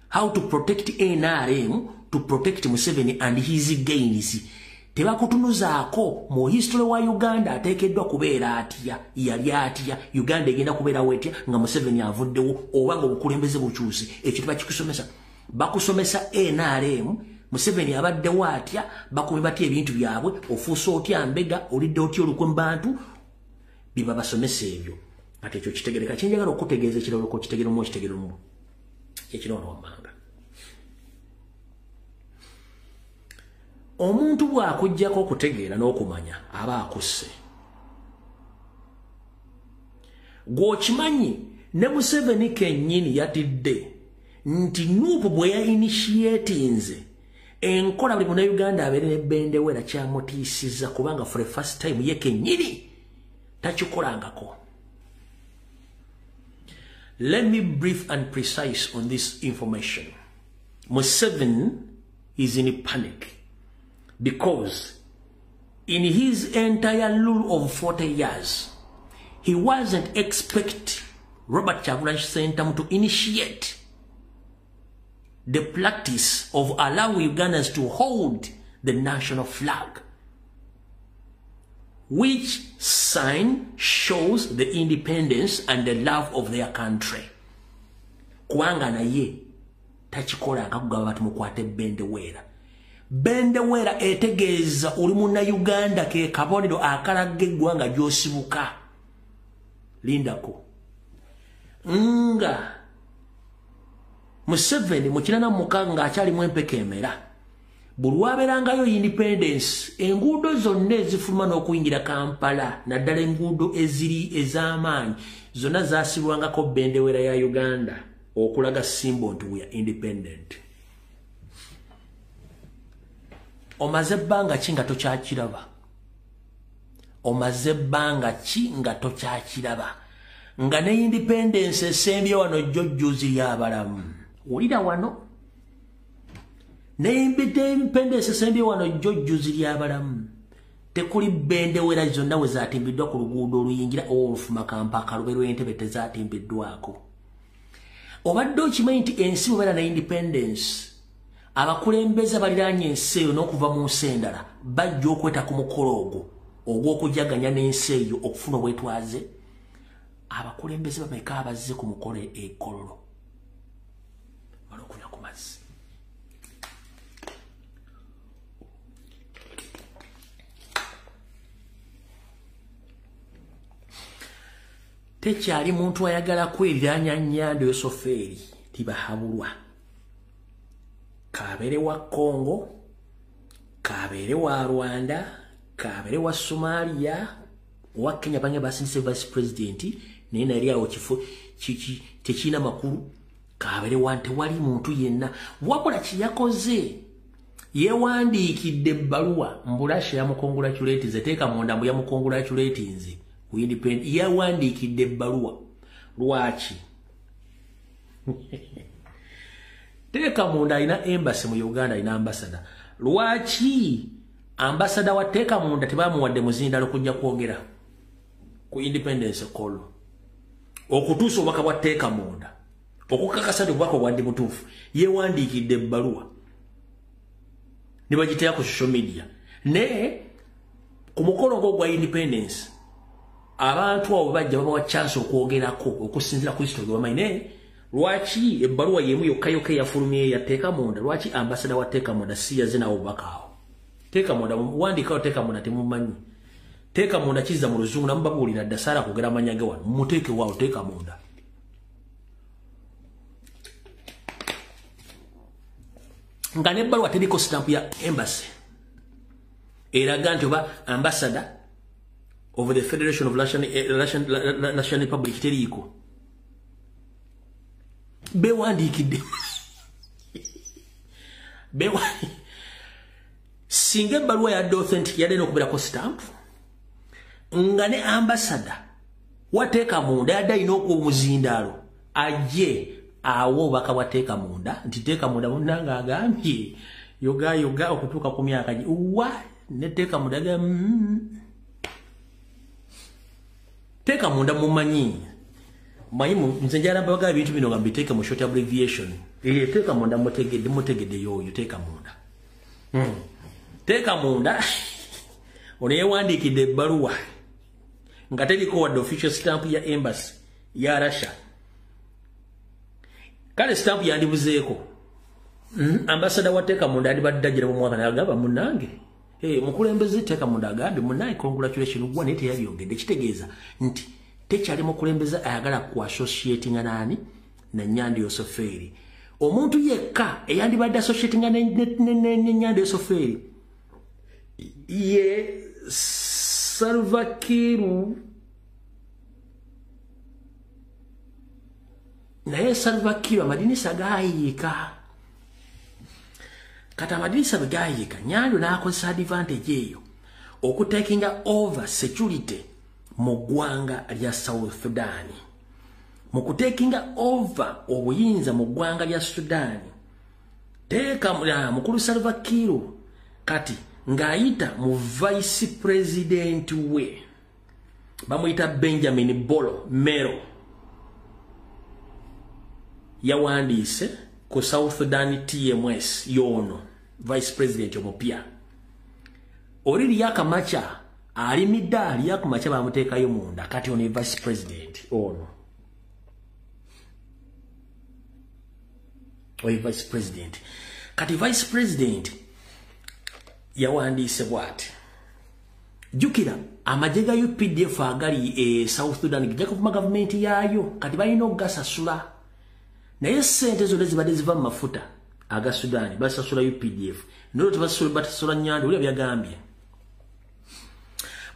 how to protect NRM, to protect Museveni and his gains. Tebakutunuzaako mu history wa Uganda ateekeddwa kubeera atya, yali atya, Uganda egenda kubeerawo etya nga Museveni avuddewo oba nga obukulembeze bukyuse. Ekyo tebakikusomesa. Bakusomesa NRM, Museveni abaddewo atya, bakumi batya ebintu byabwe, ofuuse otya mbega, olidde otya olukwe mu bantu, bibabasomesa ebyo. Ate ekyo kitegereka. Kyenjagala okutegeeza ekirala okitegeera omu okitegeera omu kyekino wano wammanga. Omuntu bw'akuggyako okutegeera n'okumanya aba akusse. Gw'okimanyi ne Museveni kennyini yatidde nti NUP bwe ya initiatinze enkola buli munnayuganda abeere ne bendewera kyamutiisizza kubanga for the first time ye kennyini takikolangako. Let me brief and precise on this information. Museveni is in a panic because in his entire rule of 40 years, he wasn't expect Robert Kyagulanyi Ssentamu to initiate the practice of allowing Ugandans to hold the national flag, which sign shows the independence and the love of their country. Kubanga naye takikola akakugaba batumukwate bendewera. Bendewera etegeeza oli munna Uganda ke kabonero akalaga eggwanga gy'osibuka. Lindako. Nga Museveni mu 86 nga akyalimu empeke emera, buli lwabeerangayo independence, enguudo zonna ezifuluma n'okuyingira Kampala, naddala enguudo eziri ez'amaanyi, zonna zaasibwangako bendewera ya Uganda okulaga symbol nti we are independent. Omaze ebbanga ki nga tokyakiraba? Omaze ebbanga ki nga tokyakiraba? Nga ne independence esembye wano jjojjuzi ly'abalamu. Wulira wano. Ne independence esembye wano jjojjuzi ly'abalamu. Tekuli bendewera zonna we zaatimbiddwa ku luguudo oluyingira olufuma Kampala lube lw'Entebbe tezaatimbiddwako. Obadde okimanyi nti ensi bwebeera ne independence, abakulembeze baliraanye ensi eyo n'okuva mu nsi endala bajja okweta ku mukolo ogwo ogw'okujaganya n'ensi eyo okufuna obwetwaze. Abakulembeze bameka abazze ku mukolo e Kololo? Mala okunywa ku mazzi. Tekyali muntu ayagala kweriraanya Nyando Yosoferi tibahabulwa. Kabeere wa Congo, kabeere wa Rwanda, kabeere wa Somalia, owa Kenya bange basindise vice president naye nali awo kifo tekirina makulu. Kabeere wa tewali muntu yenna. Wabula kye yakoze, yeewandiikidde ebbaluwa mbu Russia yamucongratulatinze, teeka munda mbu yamucongratulatinze ku independent. Yeewandiikidde ebbaluwa lwaki? Teeka munda alina embassy mu Uganda, alina ambassador. Lwaki ambassador wa teeka munda tebamuwadde muzindalo kujja kwogera ku independence call okutuusa obubaka bwa teeka munda okukakasa nti obubaka obwadde butuufu? Yeewandiikidde ebbaluwa ne bagiteeka ku social media. Naye ku mukolo ogwo ogwa independence, abantu abo bajja babawa chance okwogerako okusinziira ku history gwe bamanyi. Naye lwaki ebbaluwa yemu yokka yokka eyafulumye yateeka munda, lwaki ambassador wa teeka munda si yazze nawo obubaka awo? Teeka munda wandiikawo, teeka munda temumanyi. Teeka munda kizza mu luzungu, namubabuulira dda, saala kwogera amanya ge wano. Mumuteeke waawo teeka munda. Nga n'ebbaluwa teriko stamp ya embassy eraga nti oba ambassador of the Federation of Russian Republic, teriiko. Bewandiikidde. Singa ebbaluwa yadde authentic, yadde n'okubeerako stamp, nga ne ambassador wateeka munda yadde alina omuzindaalo ajje awo obubaka bwateeka munda nti teeka munda munnange agambye yoga yoga okutuuka ku myaka gi wa neteeka munda ga Teeka munda mumanyi, manyi nze njala mbaga ebintu bino nga mbiteeke mu short abbreviation. Teeka munda mutegedde, mutegedde yoyo teeka munda. Teeka munda ono yeewandiikidde ebbaluwa nga teriko wadde official stamp ya embassy ya Russia. Kale stamp yandibuzeeko. Ambassador wa teeka munda yandibadde agira mu mwaka n'agamba munnange, hey, mukulembeze teeka munda agambye munnange congratulation gwa, naye teyabyogedde. Kitegeeza nti tekyali mukulembeze ayagala ku associatinga nani na Nyando Yosoferi. Omuntu yekka eyandibadde associatinga ne Nyando Yosoferi ye Salva Kiir, naye Salva Kiir amadinisa gaayiika. Kati amadinisa bwe gaayiika, Nyando n'akozesa advantage eyo okutakinga over security mu ggwanga lya South Sudan. Mu kutakinga over obuyinza mu ggwanga lya Sudan, teeka mukulu Salva Kiir kati ng'ayita mu vice president we bamuyita Benjamin Bolo Mero, yawandiise ku South Sudan TMS yono vice president omupya. Oli Riek Machar ali midda Riek Machar bamuteekayo munda, kati ono vice president ono. Oyo vice president. Kati vice president yawandiise bw'ati. Jjukira amagye ga UPDF agali South Sudan gajja kuvuma gavumenti yaayo, kati balina okugasasula. Naye ssente zonna zibadde ziva mu mafuta aga Sudan basasula UPDF. Nolwo tebasasula Nyando, oli byagambye.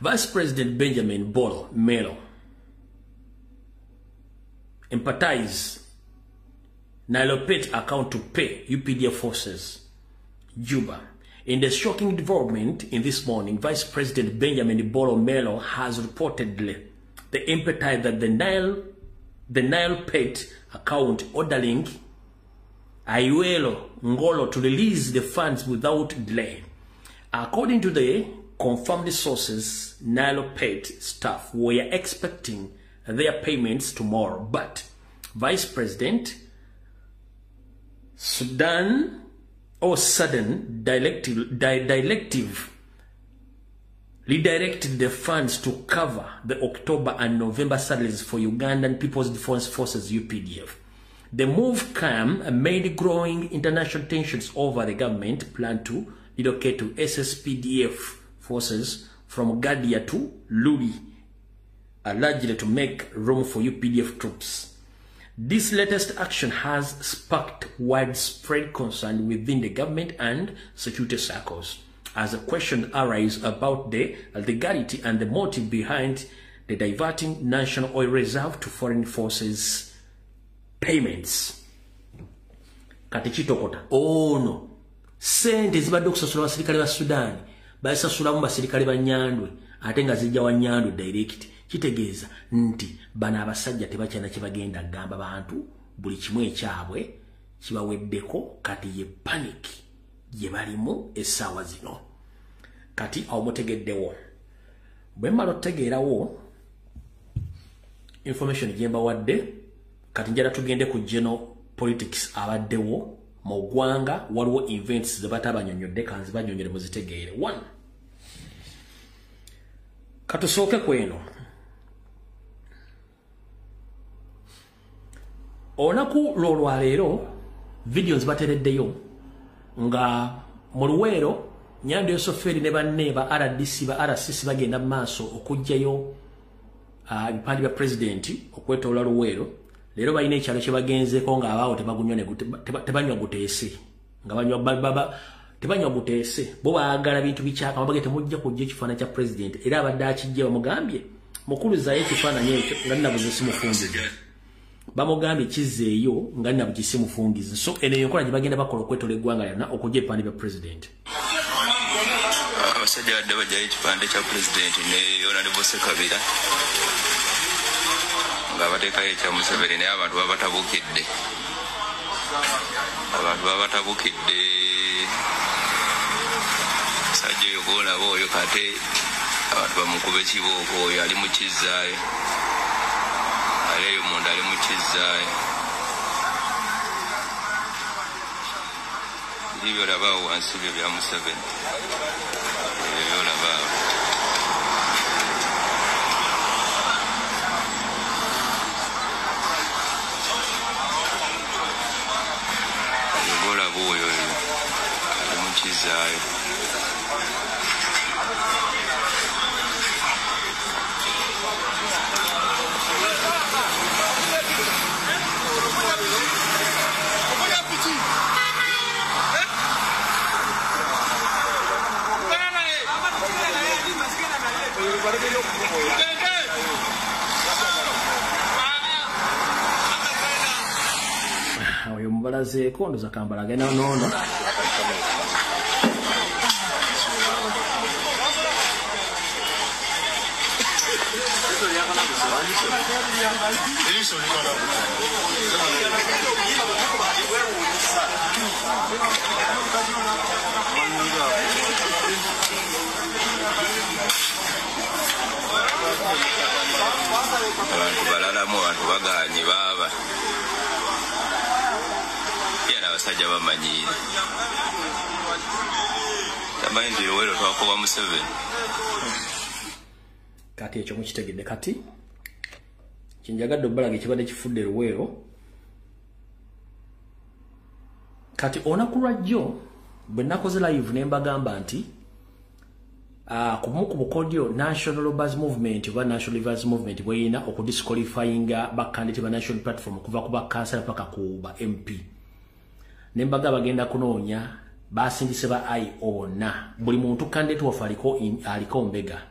Vice President Benjamin Bolo Melo empathize Nilopet account to pay UPDF forces. Juba. In the shocking development in this morning, Vice President Benjamin Bolo Melo has reportedly the empathy that the Nile Pet account ordering Ayuelo Ngolo to release the funds without delay. According to the confirmed sources, Nile Pet staff were expecting their payments tomorrow, but Vice President Sudan or sudden directive redirected the funds to cover the October and November salaries for Ugandan People's Defense Forces UPDF. The move came amid growing international tensions over the government plan to relocate to SSPDF forces from Gadia to Luli, allegedly to make room for UPDF troops. This latest action has sparked widespread concern within the government and security circles, as a question arises about the legality and the motive behind the diverting national oil reserve to foreign forces payments. Kati kitokota ono sente zibadde okusasula abasirikale ba Sudan basasulamu basirikale ba Nyandwe, ate nga zijja wa Nyandwe direct. Kitegeeza nti bano abasajja tebakyalina kye bagenda kugamba bantu, buli kimu ekyabwe kibaweddeko. Kati ye panic gye balimu essaawa zino. Kati awo mutegeddewo. Bwe mmala otutegeerawo information gye mbawadde, kati njala tugende ku general politics abaddewo mu ggwanga. Waliwo events ze batabanyonnyodde, kanzi bannyonnyole muzitegeere. One, katusooke ku eno. Olunaku lw'olwaleero videos batereddeyo nga mu Luweero Nyando Yosoferi ne banne ba RDC ba RCC bagenda mu maaso okuggyayo ebipande bya pulezidenti okwetoola Luweero. Leero balina ekyalo kye bagenzeeko ng'abaawo tebanywa guteese, nga banywa tebanywa guteese, bo baagala bintu bikyaka. Babage temujja kujja ekifaananyi kya pulezidenti, era abadde akijja bamugambye mukulu zaayo ekifaananyi ekyo nga nnabuze simufungize. Bamugambye kizzeeyo nga nnabugi simufungize. So eno enkola gye bagenda bakola okwetoola eggwanga lyonna okujja ebipande bya pulezidenti. Abasajja badde bajjayo ekipande kya pulezidenti ne Honorable Sekabira nga bateekayo ekya Museveni, naye abantu babatabukidde, abantu babatabukidde. Musajja oyo gwolaba oyo, kate abantu bamukuba ekibooko. Oyo ali mu kizzaayo, ali eyo munda ali mu kizzaayo. Biri byolaba awo wansi byo bya Museveni, ebyo byolaba awo. Oyo gwolaba oyo ali mu kizzaayo. Oyo mubalazeeko ndoza kambalage noono. Abantu balalamu, abantu baganye baaba. Abasajja bamanyiire. Tamanyi nti Luweero twakuba Museveni. Kati ekyo mukitegedde. Kati kyenjagadde obbalaga ekibadde kifudde Luweero. Kati olunaku lwajjo bwe nakoze live ne mbagamba nti ku bukodyo National Rivers Movement oba National Rivers Movement bweyina okudisqualifyinga bakandidate ba National Platform okuva ku bakansala paka ku ba MP. Ne mbaga bagenda kunoonya basindise ba IO bonna, buli muntu candidate waffe aliko mbega,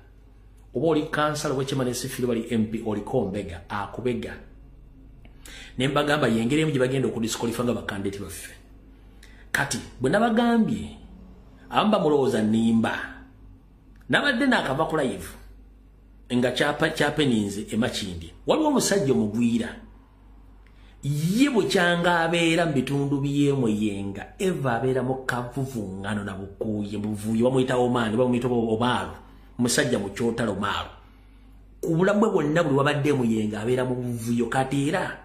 oba oli kansala oba nesifiri bali MP oliko mbega akubega. Ne mbagamba yengeri emu gye bagenda okudisqualifyinga bakandidate baffe. Kati bwe nabagambye amba mulowooza nnimba, nabadde naakava ku live nga kyapeninze e Makindye. Waliwo omusajja omugwira ye bukyanga abeera mu bitundu by'emuyenga, eva abeera mu kavuvuŋŋano na bukuuye buvuyo, bamuyita Omaani, bamuyita Omaalo, musajja mu kyotalo Omaalo. Ku bulamu bwe bwonna buli wabadde emuyenga abeera mu buvuyo. Kati era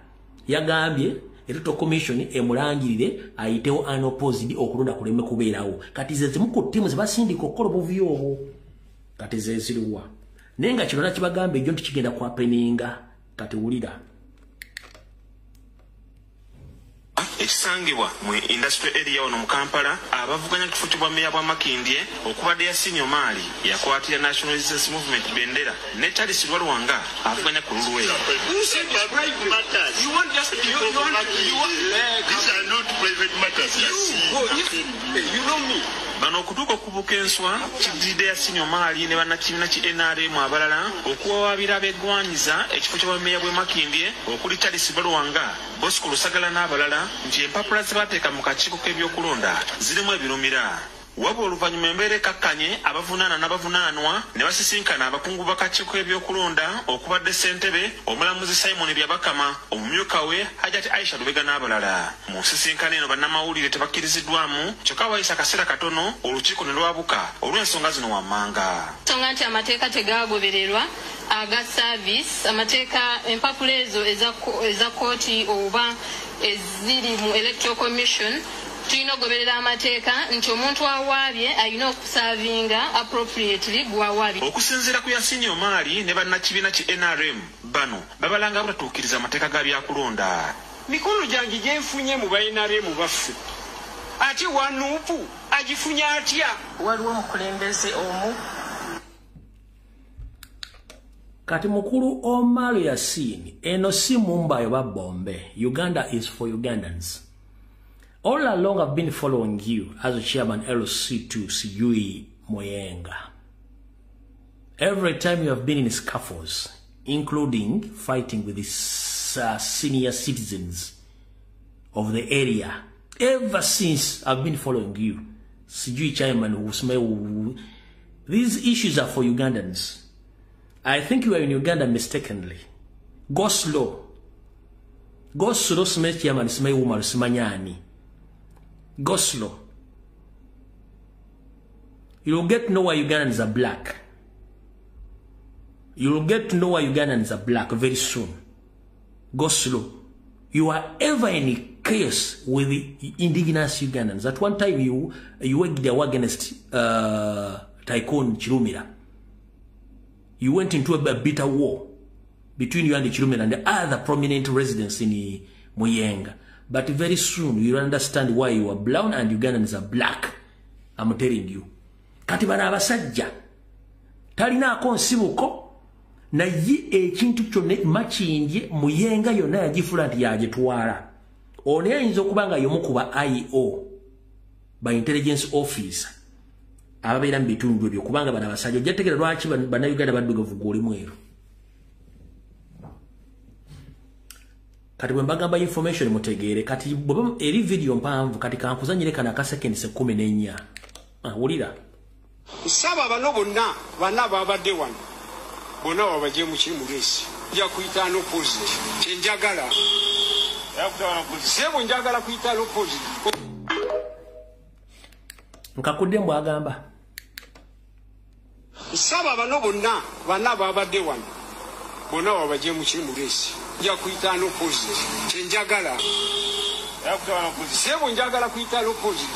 yagambye Electoral Commission emulangirire ayitewo unopposed okulonda kuleme kubeerawo. Kati ze zimu ku ttiimu ze basindika okukola obuvuyo obwo, kati ze ziriwa. Naye nga kino nakibagamba ejjo nti kigenda kwapeninga. Kati wulira. Ekisangibwa mu industrial area wano mu Kampala, abavuganya kifo ky'obwa meeya bwa Makindye okubadde Yasin Omari yakwatira National Resistance Movement bendera ne Charles Lwalwanga avuganya ku lulwe. Bano okutuuka okubuka enswa kiddiridde Yasin Omari ne bannakibiina ki NRM abalala okuwawaabira abeegwanyiza ekifo ky'obwa meeya bw'e Makindye okuli Charles Lwalwanga, Bosco Lusagala n'abalala nti empapula ze bateeka mu kakiiko k'ebyokulonda zirimu ebirumira. Wabula oluvannyuma embeera ekakkanye, abavunaana n'abavunaanwa ne basisinkana abakungu b'akakiiko k'ebyokulonda okubadde ssentebe omulamuzi Simon Byabakama, omumyuka we Hajat Aisha Lubega n'abalala. Mu nsisinkano eno bannamawulire tebakkiriziddwamu, kyokka wayise akaseera katono olukiiko ne lwabuka olw'ensonga zino wammanga. Ensonga nti amateeka tegaagobererwa aga service, amateeka empapula ezo eza kkooti oba eziri mu Electoral Commission, tulina okugoberera amateeka nti omuntu awaabye alina okusaavinga appropriately gwawaabye. Okusinziira ku Yasin Omari ne bannakibiina ki NRM, bano babalanga butatuukiriza amateeka ga byakulonda. Mikono gyange gyenfunye mu ba NRM baffe, ate wa Nuupu agifunye atya? Waliwo omukulembeze omu. Kati mukulu Omar Yasin, eno si Mumbai oba Bombe. Uganda is for Ugandans. All along I've been following you as a chairman LC2 Sijui Moyenga. Every time you have been in scuffles, including fighting with the senior citizens of the area, ever since I've been following you, Sijui chairman, these issues are for Ugandans. I think you are in Uganda mistakenly. Go slow. Go slow, Smith chairman, Smith woman, Smanyani. Go slow. You'll get to know why Ugandans are black. You'll get to know why Ugandans are black very soon. Go slow. You are ever in chaos with the indigenous Ugandans. At one time, you waged a war against Tycoon Chirumira. You went into a bitter war between you and the Chirumira and the other prominent residents in Muyenga. But very soon, you'll understand why you are brown and Ugandans are black. I'm telling you. Kati bano abasajja talinaako nsibuko, naye ekintu kyonna Makindye Muyenga yonna yagifula nti yagitwala. Ono ayinza okuba nga y'omu ku ba IO, ba intelligence officer ababeera mu bitundu ebyo, kubanga bano abasajja ojja tegeera lwaki bannayuganda baddugavu gw'oli mweru. Kati bwe mbagamba information mutegeere. Kati eri video mpanvu, kati kankuzanyire kano akasekendi 14. Wulira. Nsaba bano bonna bana babadde wano bonna babajje mu kimu lesi nja kuyita unopposed. Kyenjagala sebo njagala kuyita unopposed. Nkakudde mbwagamba. Nsaba bano bonna bana babadde wano bonna babajje mu kimu lesi nja kuyita unopposed. Kyenjagala Sebo njagala kuyita unopposed.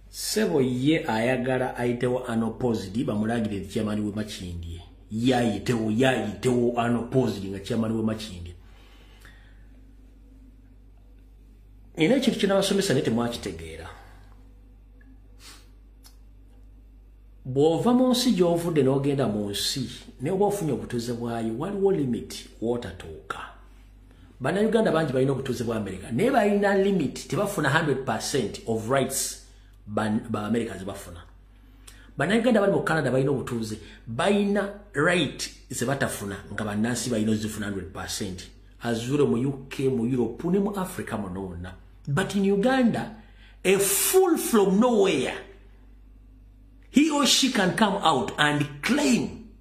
Sebo ye ayagala ayitewo unopposed bamulangire chairman we Makindye. Yayitewo unopposed nga chairman we Makindye. Ina ekintu kinabasomesa naye temwakitegeera. Bw'ova mu nsi gy'ovudde n'ogenda mu nsi naye oba ofunye obutuuze bwayo, waliwo limit w'otatuuka. Bannayuganda bangi balina obutuuze bwa America naye balina limit, tebafuna 100% of rights ba America ze bafuna. Bannayuganda bali mu Canada balina obutuuze, balina right ze batafuna nga bannansi balina ozifuna 100%. Azure mu UK, mu Europe ne mu Africa munoona. But in Uganda, a fool from nowhere, he or she can come out and claim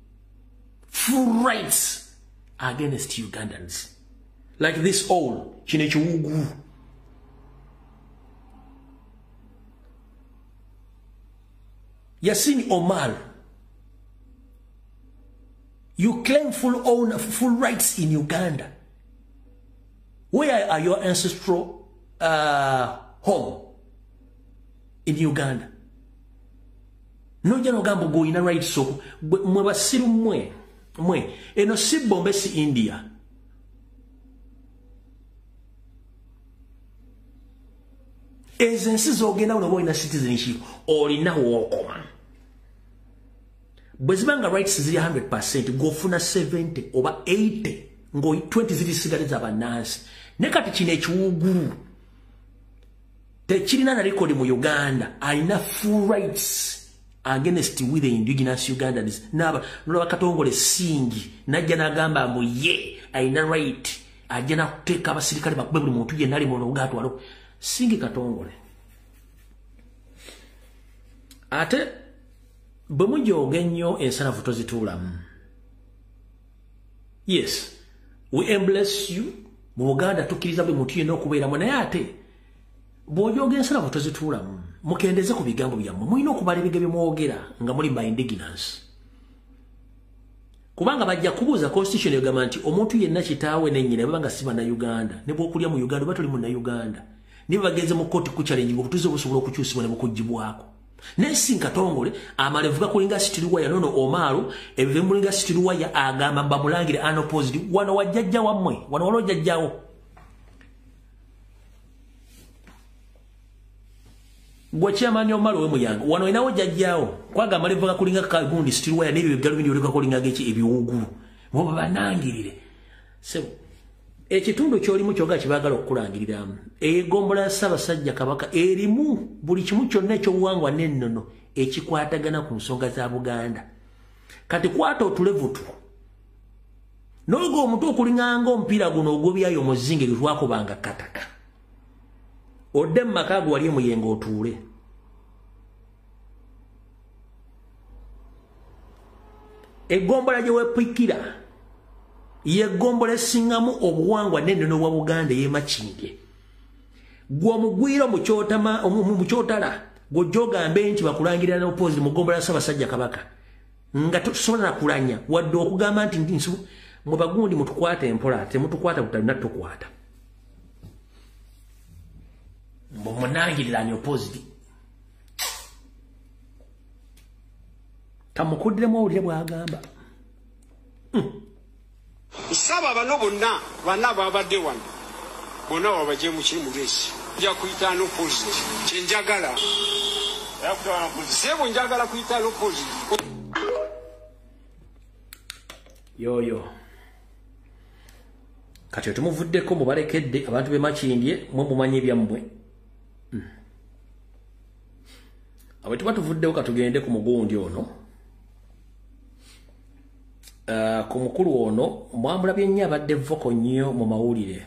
full rights against Ugandans. Like this all, kino ekiwugu. Yasin Omar, you claim full rights in Uganda. Where are your ancestral home in Uganda? Nojja n'ogamba gw'olina rights okwo, mwe basiru mmwe, mwe eno si Bombe si India. Ezo ensi z'ogenda buno olina citizenship, olina w'okoma. Bwe ziba nga rights ziri 100%, gw'ofuna 70 oba 80, ngo 20 ziri sigale za bannansi. Ne kati kino ekiwugulu tekirina na record mu Uganda, alina full rights against with the indigenous Ugandans. Naba nolaba Katongole Singi najja n'agamba mbu ye alina right, ajja nakuteeka abasirikale bakube buli muntu yenna ali mu lugaatwalo. Singi Katongole. Ate bwe mujooga ennyo ensanafu tozituulamu. Yes, we embrace you. Mu Buganda tukkiriza buli muntu yenna okubeeramu, naye ate bw'ojooga ensanafu tozituulamu. Mukendeze ku bigambo byammwe, mulina okubala ebigambo bye mwogera nga muli by indigenous. Kubanga bajja kubuuza constitution egamba nti omuntu yenna kitaawe ne nnyina baba nga si bannayuganda, ne bw'okulya mu Uganda oba toli munnayuganda, ne bagenze mu kkooti ku challenge obutuuze busobola okukyusibwa ne bukuggyibwako. Naye si Katongole amalevu gakulinga situliwaya nono Omaru ebive mulinga situliwaya agamba bamulangire unopposed. Wano wajjajja wammwe, wano waliwo jjajjawo. Gwe chairman Omaru we Muyanga, wano olinawo jjajjawo kwaga amalevu gakulinga kagundi situliwaya n'ebyo ebigalubindi oleka kulinga geki ebiwugulu muba banangirire. So ekitundu ky'olimu kyogera kyebaagala okukulangiriramu, egombola ya Ssaabasajja Kabaka erimu buli kimu kyonna ekyobuwangwa n'ennono ekikwatagana ku nsonga za Buganda. Kati kwata otulevu two n'oga omutwe okulinganga omupiira guno ogw'ebyayo omuzinge gwe twakubanga kataka, odde mu maka go wali e Muyenga otuule. Egombola gye weepikira ye gombola esingamu obuwangwa n'ennono bwa Buganda ey'e Makindye. Gwe omugwira mu kyotala gw'ojja ogambe nti bakulangirira n'opposed mu gombola ya Ssaabasajja Kabaka, nga tosobola na kulanya wadde okugamba nti mwe bagundi mutukwate empola, temutukwata butalina tukwata. Mbu munangirira unopposed. Kamukuddiremu owulire bw'agamba. Nsaba bano bonna bana babadde wano bonna babajje mu kiri mu race. Nja kuyita unopposed. Kye njagala. Sebo njagala kuyita unopposed. Yoyo. Kati tumuvuddeko mubalekedde abantu b'e Makindye mwe mumanyi ebyammwe. Awe tuba tuvuddewo katugende ku mugundi ono. Ku mukulu ono mwamulabye nnyo abadde voko nnyo mu mawulire.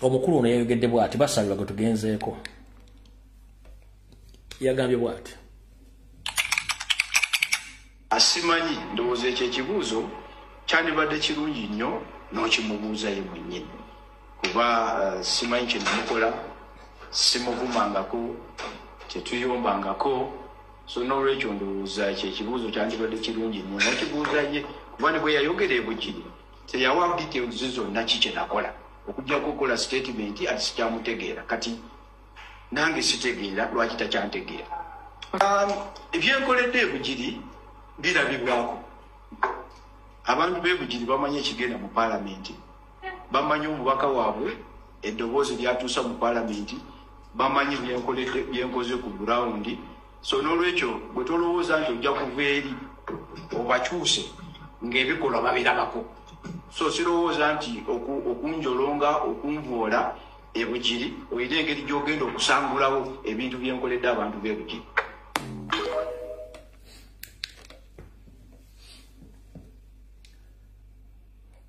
Omukulu ono yayogedde bw'ati, basabirwa gwe tugenzeeko. Yagambye bw'ati. Asimanyi ndowooza ekyo ekibuuzo kyandibadde kirungi nnyo n'okimubuuza ye mwennyini, kuba simanyi kye namukola, simuvumangako, tetuyombangako, So n'olwekyo ndowooza ekyo ekibuuzo kyandibadde kirungi nnyo n'okibuuza ye, kuba ne bwe yayogera ebugiri teyawa details zonna ki kye nakola, okuggyako okukola statement ati sikyamutegeera. Kati nange sitegeera lwaki takyantegeera. Ebyenkoledde ebugiri birabibwako. Abantu b'ebugiri bamanyi ekigenda mu paalamenti, bamanyi omubaka waabwe eddoboozi lyatuusa mu paalamenti, bamanyi byenkoze ku gurawundi. So n'olwekyo bwe tolowooza nti ojja kuva eri obakyuse ng'ebikolwa babirabako. So sirowooza nti okunjolonga okunvoola ebugiri olina engeri gy'ogenda okusangulawo ebintu byenkoledde abantu b'ebugiri.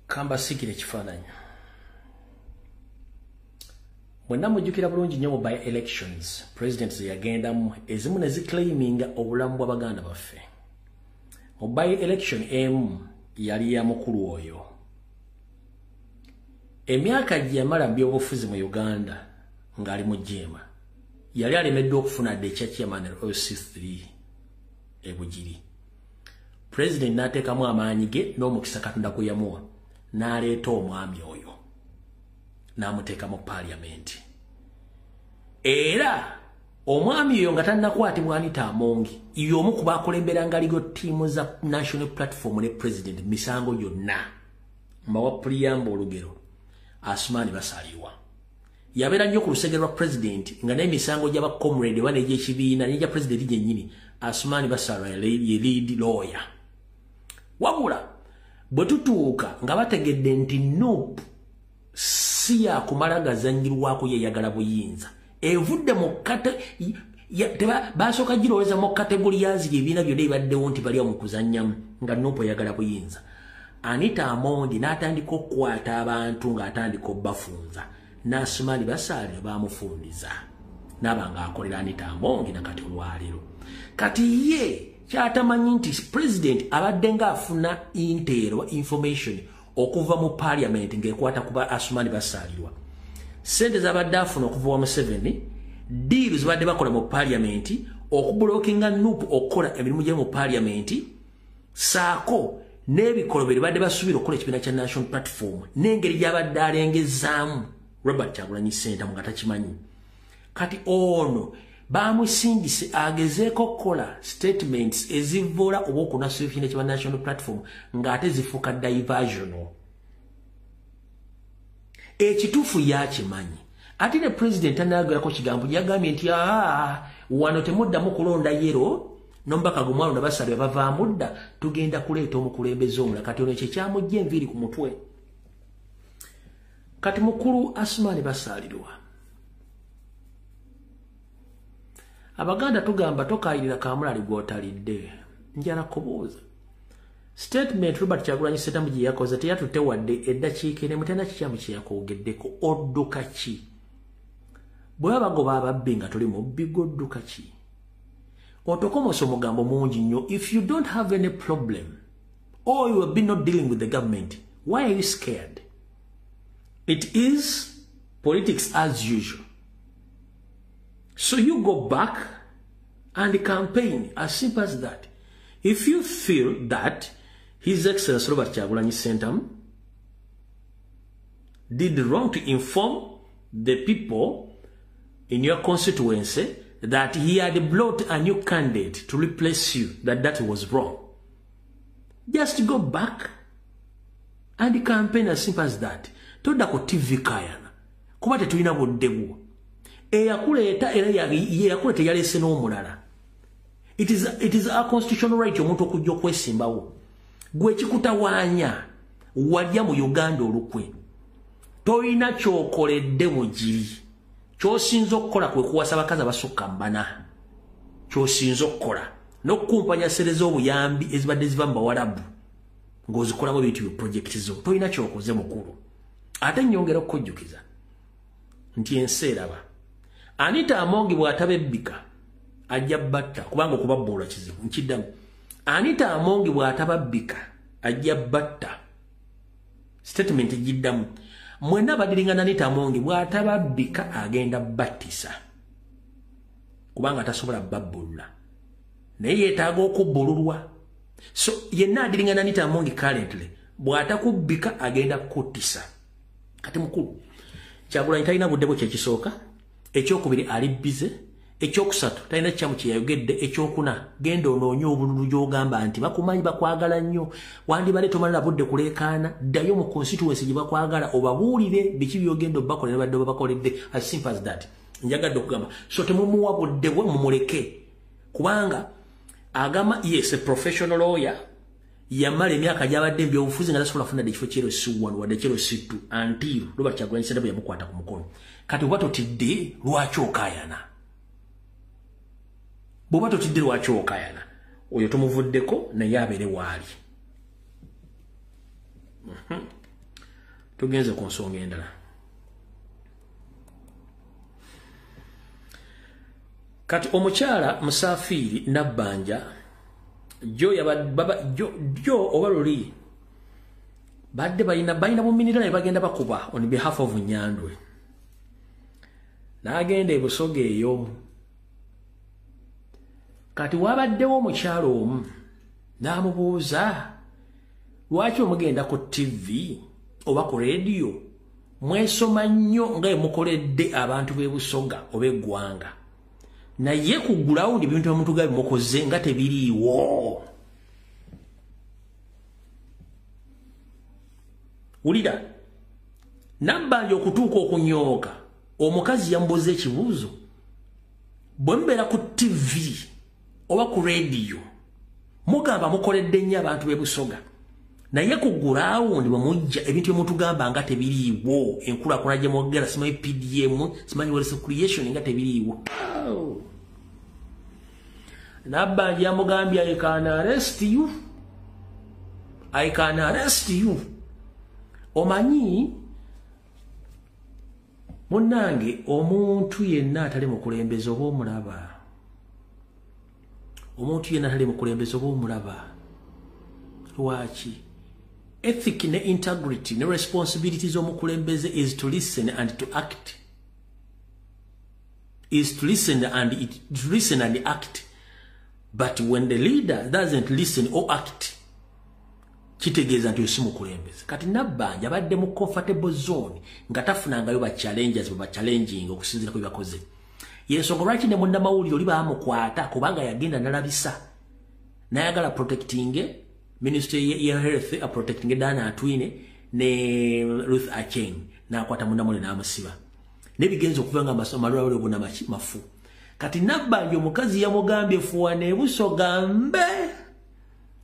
Kambasikire ekifaananyi. Mwenna mujjukira bulungi nnyo mu by elections president ze yagendamu ezimu ne ziclaiminga obulamu bw'abaganda baffe. Mu by election emu yali ya mukulu oyo. Emyaka gye yamala mu byobufuzi mu Uganda ng'ali mu jeema, yali alemeddwa okufuna dde ekya chairman OC3 e Bugiri. President n'ateekamu amaanyi ge n'omukisa Katonda gwe yamuwa, n'aleeta omwami oyo n'amuteeka mu paalamenti. Era omwami oyo nga tannakwatibwa Anita Amongi, y'omu ku baakulemberanga legal team za National Platform ne President misango gyonna. Mbawa preamble olugero, Asumani Basaliwa yabeera nnyo ku lusegere lwa President nga n'emisango gy'aba comrade oba n'egy'ekibiina n'egya President gyennyini, Asumani Basaliwa ye lead lawyer. Wabula bwe tutuuka nga bategedde nti NUP si yakumala gazannyirwako yeyagala buyinza, evudde mu basooka girowooza mu kategori yaziri ebibiina byonna ebibaddewo nti bali awo mu kuzannyamu nga NUP eyagala buyinza. Anita Amongi n'atandika okukwata abantu ng'atandika obbafunza, n'Asumani Basaalira baamufundiza n'aba ng'akolera Anita Amongi nakati olwaleero. Kati ye kyatamanyi nti President abadde ng'afuna intel oba information okuva mu parliament ng'ekwata ku ba Asumani Basaalirwa. Ssente z'abadde afuna okuva wa Museveni, deal zibadde bakola mu parliament, okublockinga NUP okukola emirimu gye mu parliament, saako n'ebikolobero bibadde basuubira okukola ekibiina kya National Platform n'engeri gy'abadde alengezaamu Robert Kyagulanyi Ssentamu nga takimanyi. Kati ono bamusindise agezeeko okukola statements ezivoola oba okunasula ekibiina kya National Platform ng'ate zifuuka diversional. Ekituufu yakimanyi. Ate ne President anayogerako kigambo, yagambye nti wano temuddamu kulonda yero n'omubaka gwe mwalonda Basaalirwa bavaamu dda, tugenda kuleeta omukulembeze omulala. Kati ono ekyo kyamugja enviiri ku mutwe. Kati mukulu Asumani Basaalirwa, Abaganda tugamba tokaayirira kamulali gw'otalidde. Njala kubuuza, statement Robert Kyagulanyi Ssentamu gye yakoze teyatutte wadde eddakiika emu, talina kikyamu kye yakwogeddeko. Odduka ki? Bwe baba bagoba ababbi nga toli mubbi, gw'odduka ki? Otokomosa omugambo mungi nnyo. If you don't have any problem or you have been not dealing with the government, why are you scared? It is politics as usual. So you go back and campaign, as simple as that. If you feel that His Excellency Robert Kyagulanyi Ssentamu did wrong to inform the people in your constituency that he had brought a new candidate to replace you, that was wrong, just go back and campaign, as simple as that. Todda ku TV kayana, kuba tetulina budde bwo. Eyakuleeta era yeyakuleeta yaleese n'omulala. It is our constitutional right omuntu okujja okwesimbawo. Gwe kikutawaanya walya mu Uganda olukwe, tolina kyokoledde Bugiri. Kyosinza okukola kwe kuwasa abakazi abasukka mu bana, kyosinza okukola n'okukumpanya sere z'obuyambi ezibadde ziva mu Bawarabu ng'ozikolamu ebintu byo project zo. Tolina kyokoze mukulu. Ate nnyongera okukujjukiza nti ensi eraba. Anita Amongi bw'atabebbika ajja batta, kubanga okubabboola kizibu. Nkiddamu, Anita Amongi bw'atababbika ajja batta. Statement giddamu, mwenna abadiringana Anita Amongi bw'atababbika agenda battisa, kubanga tasobola babbulula. Naye yeetaaga okubbululwa. So yenna adiringa Anita Among currently bw'atakubbika agenda kukuttisa. Kati mukulu Kyagulanyi talina budde bwe, kyekisooka. Ekyokubiri, ali busy. Ekyokusatu, talina kyamu kyeyayogedde. Ekyokuna, genda onoonye obululu gy'ogamba nti bakumanyi, bakwagala nnyo. Wandibadde tomalira budde kuleekaana, ddayo mu constituency gye bakwagala, obabuulire biki byogenda obakolera, badde babakoledde. As simple as that. Njagadde okugamba, so temumuwa budde bwe, mumuleke, kubanga agamba yes, a professional lawyer yamala emyaka gyabadde ebyobufuzi nga tasobola kufuna ekifo kya LC1 wadde kya LC2 until Robert Kyagulanyi Ssentamu yamukwata ku mukono. Kati oba totidde, lwaki okaayana? Bw'oba totidde, lwaki okaayana? Oyo tumuvuddeko, naye abeere waali. Tugenze ku nsonga endala. Kati omukyala Musafiiri Nabbanja jo jo oba luli badde balina buminira ne bagenda bakuba on behalf of Nyandwe, n'agenda e Busoga eyo. Kati wabaddewo omukyalo omu n'amubuuza, "Lwaki omugenda ku TV oba ku rediyo mwesoma nnyo nga emukoledde abantu b'e Busoga oba eggwanga, naye ku ground ebintu omuntu ga bimukoze nga tebiriiwo?" Wulira Nabbanja okutuuka okunyooka, omukazi yamubuuza ekibuuzo, "Bwe mubeera ku TV oba ku rediyo mugamba mukoledde nnyo abantu b'e Busoga, naye ku ground bwe mujja ebintu byemutugamba nga tebiriiwo, enkulaakulana gye mwogera, simanyi PDM, simanyi wealth creation, nga tebiriiwo." Nabbanja yamugambye, "I can arrest you, I can arrest you." Omanyi munnange, omuntu yenna atali mukulembeze oba omulaba, omuntu yenna atali mukulembeze oba omulaba. Lwaki? Ethic ne integrity ne responsibility z'omukulembeze is to listen and to act, is to listen and to listen and act. But when the leader doesn't listen or act, kitegeeza nti osi mukulembeze. Kati Nabbanja abadde mu comfortable zone nga tafunangayo ba challengers bwe bachallenging okusinziira ku byebakoze. Yensonga lwaki ne munnamawulire oli baamukwata, kubanga yagenda nalabisa nayagala protecting ministry ya health, a protecting Dana Atwine ne Ruth Acheng, nakwata munnamawulire n'amusiba nebigenza okuva nga amalwaliro gonna mafu. Kati Nabbanja omukazi yamugambye, "Fuwa nebusoga mbe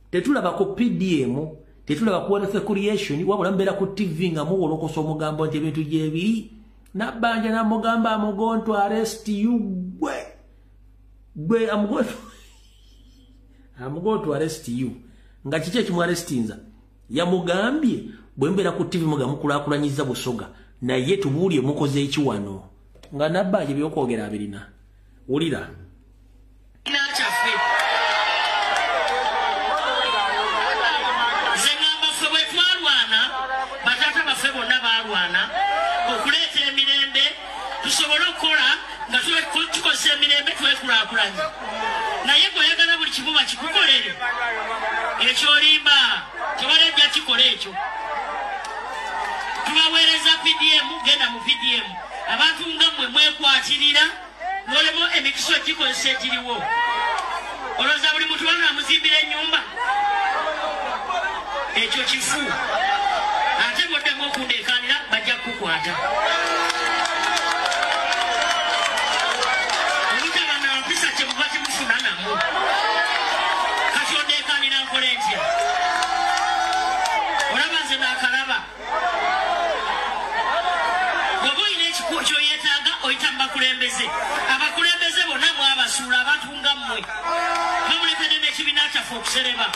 tetulaba ku PDM, tetulaba ku wealth creation, wabula mbeera ku TV nga muwolokosa omugambo nti ebintu gyebiri." Nabbanja namugamba, "I'm going to arrest you." Gwe gwe, I'm going to arrest you." Nga kiki ekimuarrestinza? Yamugambye, "Bwe mbeera ku TV muga mukulaakulanyiza Busoga, naye tubuulye mukoze eki wano?" Nga Nabbanja ebyokwogera abirina. Wulira. Kyaffe nze ŋŋamba, ffe bwe twalwana, bataata baffe bonna baalwana okuleeta emirembe, tusobole okukola nga tukozesa emirembe, twekulaakulanye. Naye gweoyagala buli kimu bakikukolere, ekyolimba, tewali ajja kikola ekyo. Tubaweereza PDM, genda mu PDM. Abantu nga mmwe mwekwatirira nolemu emikisa ogikozesa egiriwo. Olowooza buli muntu wano amuzimbira ennyumba? Ekyo kifu. Ate bwoddamu okundeekanira, bajja kukukwata. Obutaba na mpisa kyemuva kimufuna namu. Kati ondeekanira nkole ntya? Olaba nze naakalaba. Bw'oba olina ekikuo kyoyeetaaga, oyita mu bakulembeze. Abakulembeze bonna mwabasuula. Abantu nga mmwe bamuletedde n'ekibiina kyaffe okusereba.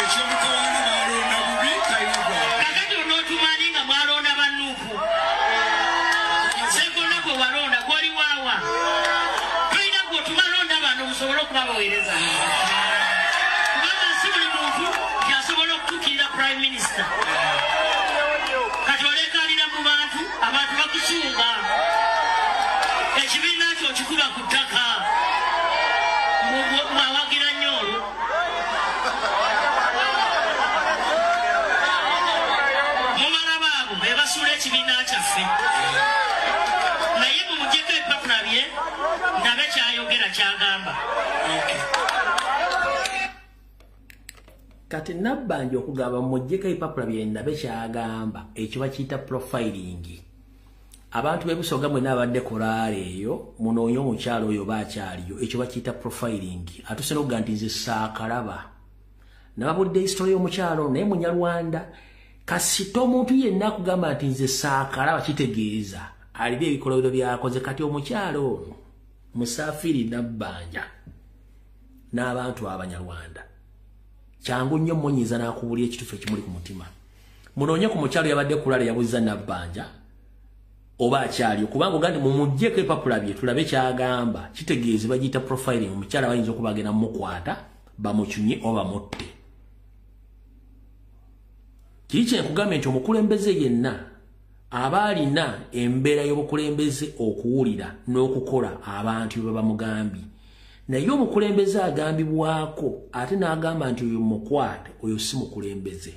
Ekyomutawaana balonda bubi, talina gwala. Kakati onootumaani nga mwalonda bannuupu Segona gwe walonda gwoli waawa, tolina gwe otumalonda bano musobole okubabaweereza, kubanga si buli muntu kyasobola okutuukirira prime minister. Kati olekanira mu bantu, abantu bakusunga, ekibiina kyo okikuba ku ttaka. Ekibiina kyaffe, naye mumugyeko ebipapula bye ndabe kyayogera kyagamba. Kati Nabbanja okugamba muggyeko ebipapula bye ndabe kyagamba, ekyo bakiyita profiling. Abantu b'ebusoga mwenna abadde kolaale eyo munoonye omukyalo oyo baakyaliyo, ekyo bakiyita profiling. Atuse n'okugamba nti nze saakalaba, nababulidde history y'omukyalo naye Munyarwanda. Kasita omuntu yenna akugamba nti nze saakalaba, kitegeeza alina ebikolobero by'akoze. Kati omukyalo ono Musafiri Nabbanja n'abantu Abanyarwanda kyangu nnyo munyiiza n'akubulira ekituufu ekimuli ku mutima. Munoonye ku mukyalo yabadde kulala yabuuza Nabbanja oba akyaliyo, kubanga ogandi mumuggyeko ebipapula bye tulabe kyagamba, kitegeeza bagiyita profiling. Omukyala bayinza okuba agenda mumukwata bamucunye oba bamutte. Kiri kye nkugambye nti omukulembeze yenna aba alina embeera y'obukulembeze okuwulira n'okukola abantu bye bamugambye. Naye omukulembeze agambibwako ate n'agamba nti oyo mukwate, oyo si mukulembeze.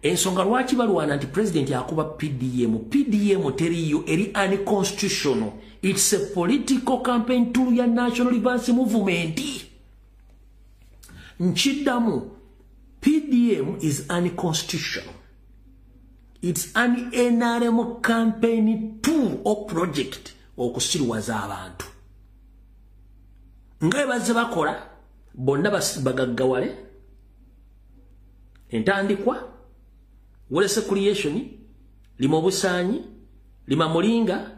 Ensonga lwaki balwana nti pulezidenti akuba PDM, PDM teriyo, eri unconstitutional. It's a political campaign tool ya National Advance Movement. Nkiddamu, PDM is unconstitutional. It's an NRM campaign tool or project okusiriwaza abantu. Nga bazze bakola bonna bagaggawale, entandikwa, wealth creation, lima obusaanyi, lima mulinga,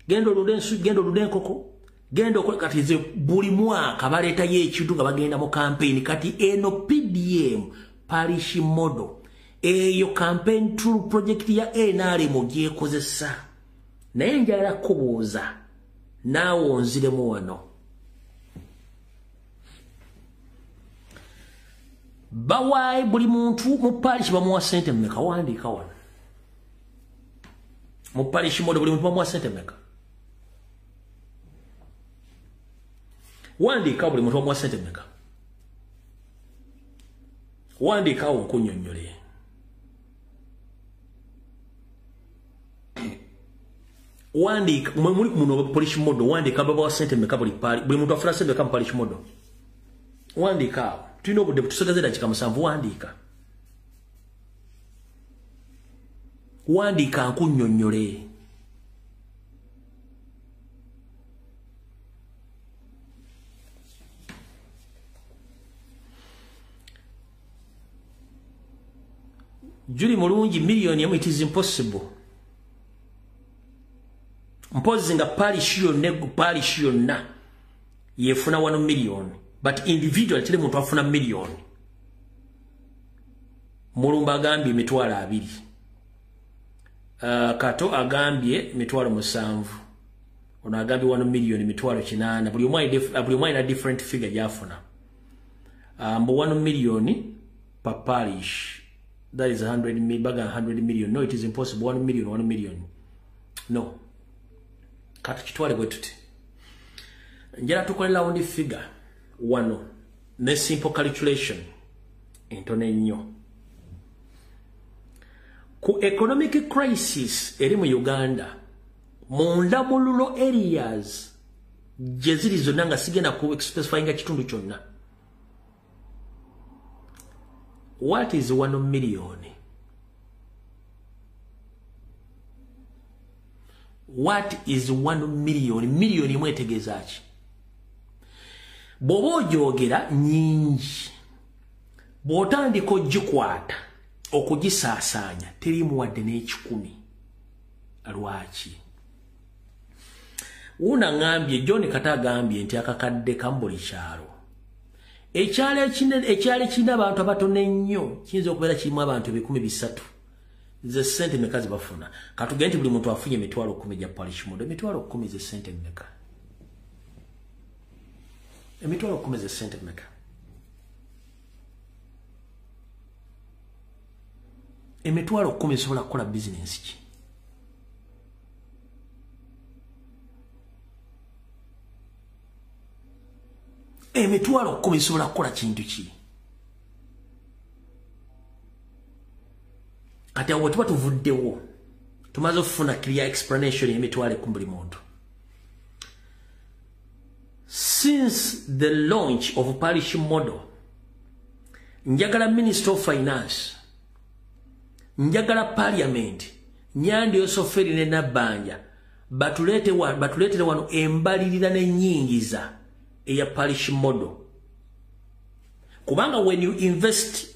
genda olunde ensu, genda olunde enkoko, genda okola. Kati ze buli mwaka baleetayo ekintu nga bagenda mu campaign. Kati eno PDM parish model, eyo campaign tool project ya NRM gyekozesa. Naye njagala kubuuza naawe onziremu wano, bawaayi buli muntu mu parish bamuwa ssente mmeka? Wandiika wano mu parish model buli muntu bamuwa ssente mmeka? Wandiika buli muntu bamuwa ssente mmeka? Wandiikawo nkunnyonnyole. Wandiika mwe muli muno parish model, wandiika babawa ssente mmeka buli parish, buli muntu afuna ssente mmeka mu parish model? Wandiika awo, tulina obudde butusigaze eddakiika 7. Wandiika, wandiika nkunnyonnyole. Juli mulungi, miliyoni emu, it is impossible. Mpozi nga parish yonna, parish yonna yefuna 1 million, but individual teri muntu afuna miliyoni. Mulumba agambye 20,000. Kato agambye 7,000. Ono agambye 1 million 800,000. Buli omu alina different figure gy'afuna. Mbu 1 million per parish, that is 100 million, baga 100 million. No, it is impossible. 1 million, 1 million, no. Kati kitwale bwe tuti, njala tukole round figure wano ne simple calculation entono ennyo. Ku economic crisis eri mu Uganda, munda mu rural areas gye ziri zonna, nga sigenda ku specifyinga kitundu kyonna, what is 1 million? What is 1 million? Miliyoni emu etegeeza ki? Bw'oba ogyogera nnyingi, bw'otandika ogikwata okugisaasaanya teriimu wadde n'ekikumi. Lwaki? Wuuna ŋŋambye, John Kata agambye nti akakadde kamu buli kyalo. Ekyalo ekinene, ekyalo ekirina abantu abatono ennyo kiyinza okubeera kirimu abantu 300,000. Ze ssente mmeka ze bafuna? Katugende nti buli muntu afunye 10,000 gya parish model. 10,000 ze ssente mmeka? 10,000 ze ssente mmeka? 10,000 zisobola kukola bizinensi ki? 10,000 zisobola kukola kintu ki? Kati awo tuba tuvuddewo, tumaze okufuna clear explanation y'emitwalo 10 buli muntu. Since the launch of parish model, njagala Minister of Finance, njagala Parliament, Nyandi Yosoferi ne Nabbanja batuleetere wano embalirira n'ennyingiza eya parish model. Kubanga when you invest,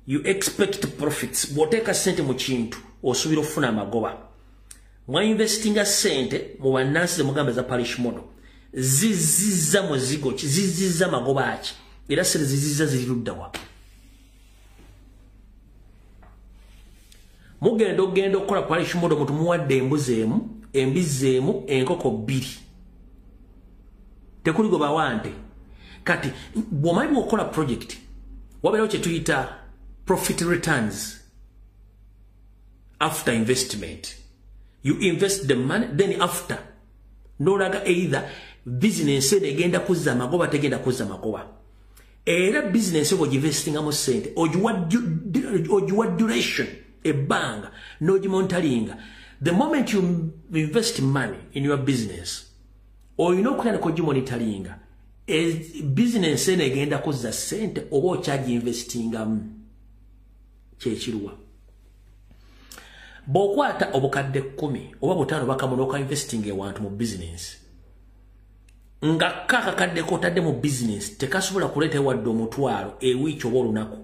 you expect profits. Bw'oteeka ssente mu kintu, osuubira okufuna amagoba. Mwainvestinga ssente mu bannansi zemugamba za parish model. Zizizza muzigo ki? Zizizza magoba ki? Era ssente zizizza ziri ludda wa? Mugenda ogenda okukola parish model, omuntu muwadde embuzi emu, embizzi emu, enkoko 2. Tekuli gwe bawa nte. Kati bw'omanyi bw'okola project, wabeerawo kye tuyita profit returns after investment. You invest the money, then after n'olaga either business eno egenda kuzza amagoba, tegenda kuzza magoba. Era business bw'oginvestingamu ssente, ogiwa duration, ebbanga, n'ogimonitoringa. The moment you invest money in your business, olina okutandika ogimonitoringa. Business eno egenda kuzza ssente oba okyaginvestingamu? Kyekiruwa. Bw'okwata obukadde 10 oba 5 bakamu n'okainvestinga ewantu mu business, nga kakakadde k'otadde mu business tekasobola kuleeta wadde omutwalo ewiiki oba olunaku,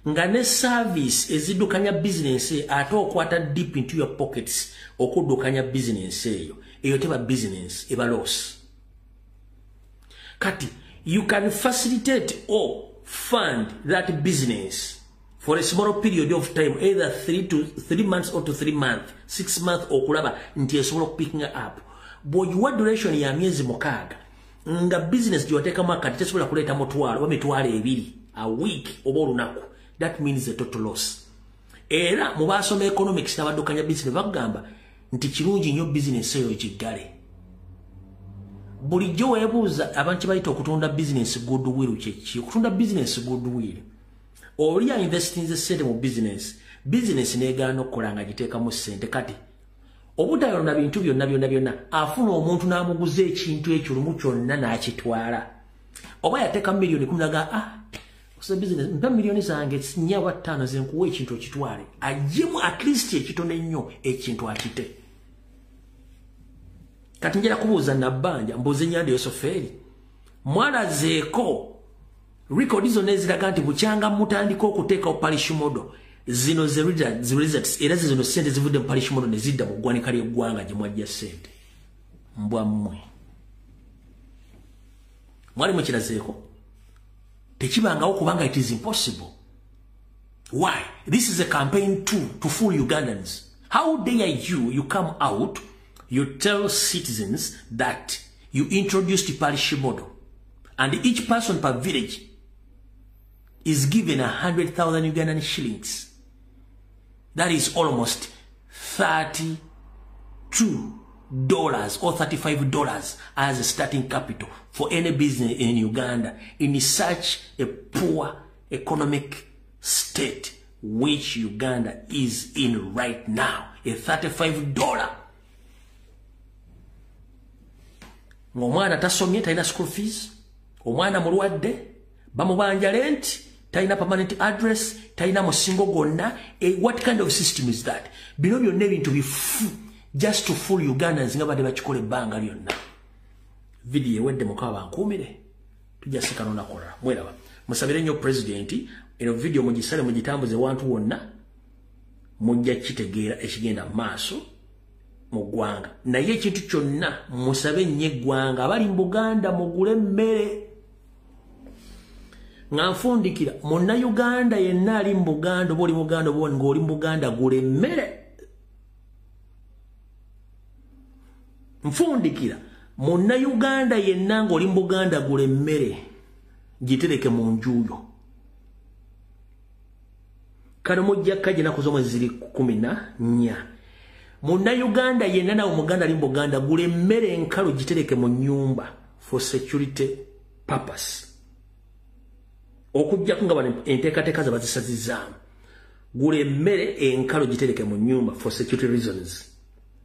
nga ne service eziddukanya business ate okwata deep into your pockets okuddukanya business eyo, eyo teba business, eba loss. Kati you can facilitate or fund that business for a small period of time, either 3 months or to 3 months, 6 months, okulaba nti esobola okupicking up. Bw'ogiwa duration ya myezi 6, nga business gy'oteekamu akati tesobola kuleeta mutwalo oba 20,000 a week oba olunaku, that means a total loss. Era mu basoma economics n'abaddukanya business bagamba nti kirungi nnyo business eyo giggale. Bulijjo weebuuza abantu bayita okutunda business goodwill kye ki? Okutunda business goodwill, oli investinze ssente mu business, business n'egaana okukola nga giteekamu ssente. Kati obutayonona bintu byonna byonna byonna, afuna omuntu n'amuguza ekintu ekyo lumu kyonna n'akitwala. Oba yateeka miliyoni 10 naga, business mpa miliyoni zange 4 oba 5 ze nkuwa ekintu okitwale, aggyemu at least ekitono ennyo ekintu akite. Kati njala kubuuza Nabbanja, mbuuze Nyandi Yosoferi, mwalazeeko record zonna eziraga nti bukyanga mutandika okuteekawo parish model, zino ze results, era zino ssente zivudde mu parish model ne zidda mu ggwanika ly'eggwanga gye mwajja ssente. Mbwa mmwe mwali mukirazeeko? Tekibangawo, kubanga it is impossible. Why? This is a campaign tool to fool Ugandans. How dare you, you come out, you tell citizens that you introduced the parish model and each person per village is given 100,000 Ugandan shillings. That is almost $32 or $35 as a starting capital for any business in Uganda in such a poor economic state which Uganda is in right now. A $35. Ng'omwana tasomye, talina school fees, omwana mulwadde, bamubanja rent, talina permanent address, talina musingo gwonna. What kind of system is that? Bino byonna ebintu bifu just to fool Ugandans nga badde bakikola ebbanga lyonna. Vidiyo ewedde, mukaba bankuumire, tujja sikana onakola. Mweraba, musabire nnyo president. Eno vidiyo mugisale, mugitambuze wantu wonna, mujja kitegeera ekigenda mu maaso mu ggwanga. Naye ekintu kyonna musabe nnyo eggwanga. Abali mu Buganda mugule emmere. Nga nfundikira, munnayuganda yenna ali mu Buganda, oba oli Muganda oba ng'oli mu Buganda, gula emmere. Nfundikira, munnayuganda yenna ng'oli mu Buganda, gula emmere, gitereke mu njuyo. Kano mujja kajja ennaku z'omwezi ziri 14. Munnayuganda yenna nawe Muganda ali mu Buganda, gula emmere enkalu gitereke mu nnyumba for security purpose. Okuggyako nga bano enteekateeka ze bazisazizaamu. Gula emmere enkalo gitereke mu nnyumba for security reasons.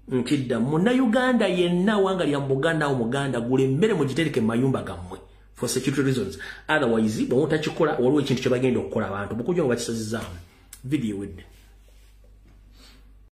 Nkidda, Munnayuganda yenna wanga lya Muganda awo Muganda, gula emmere mugitereke mu mayumba gammwe for security reasons. Otherwise bwe mutakikola, waliwo ekintu kye bagenda okukola abantu bukujja nga bakisazizaamu. Video wedde.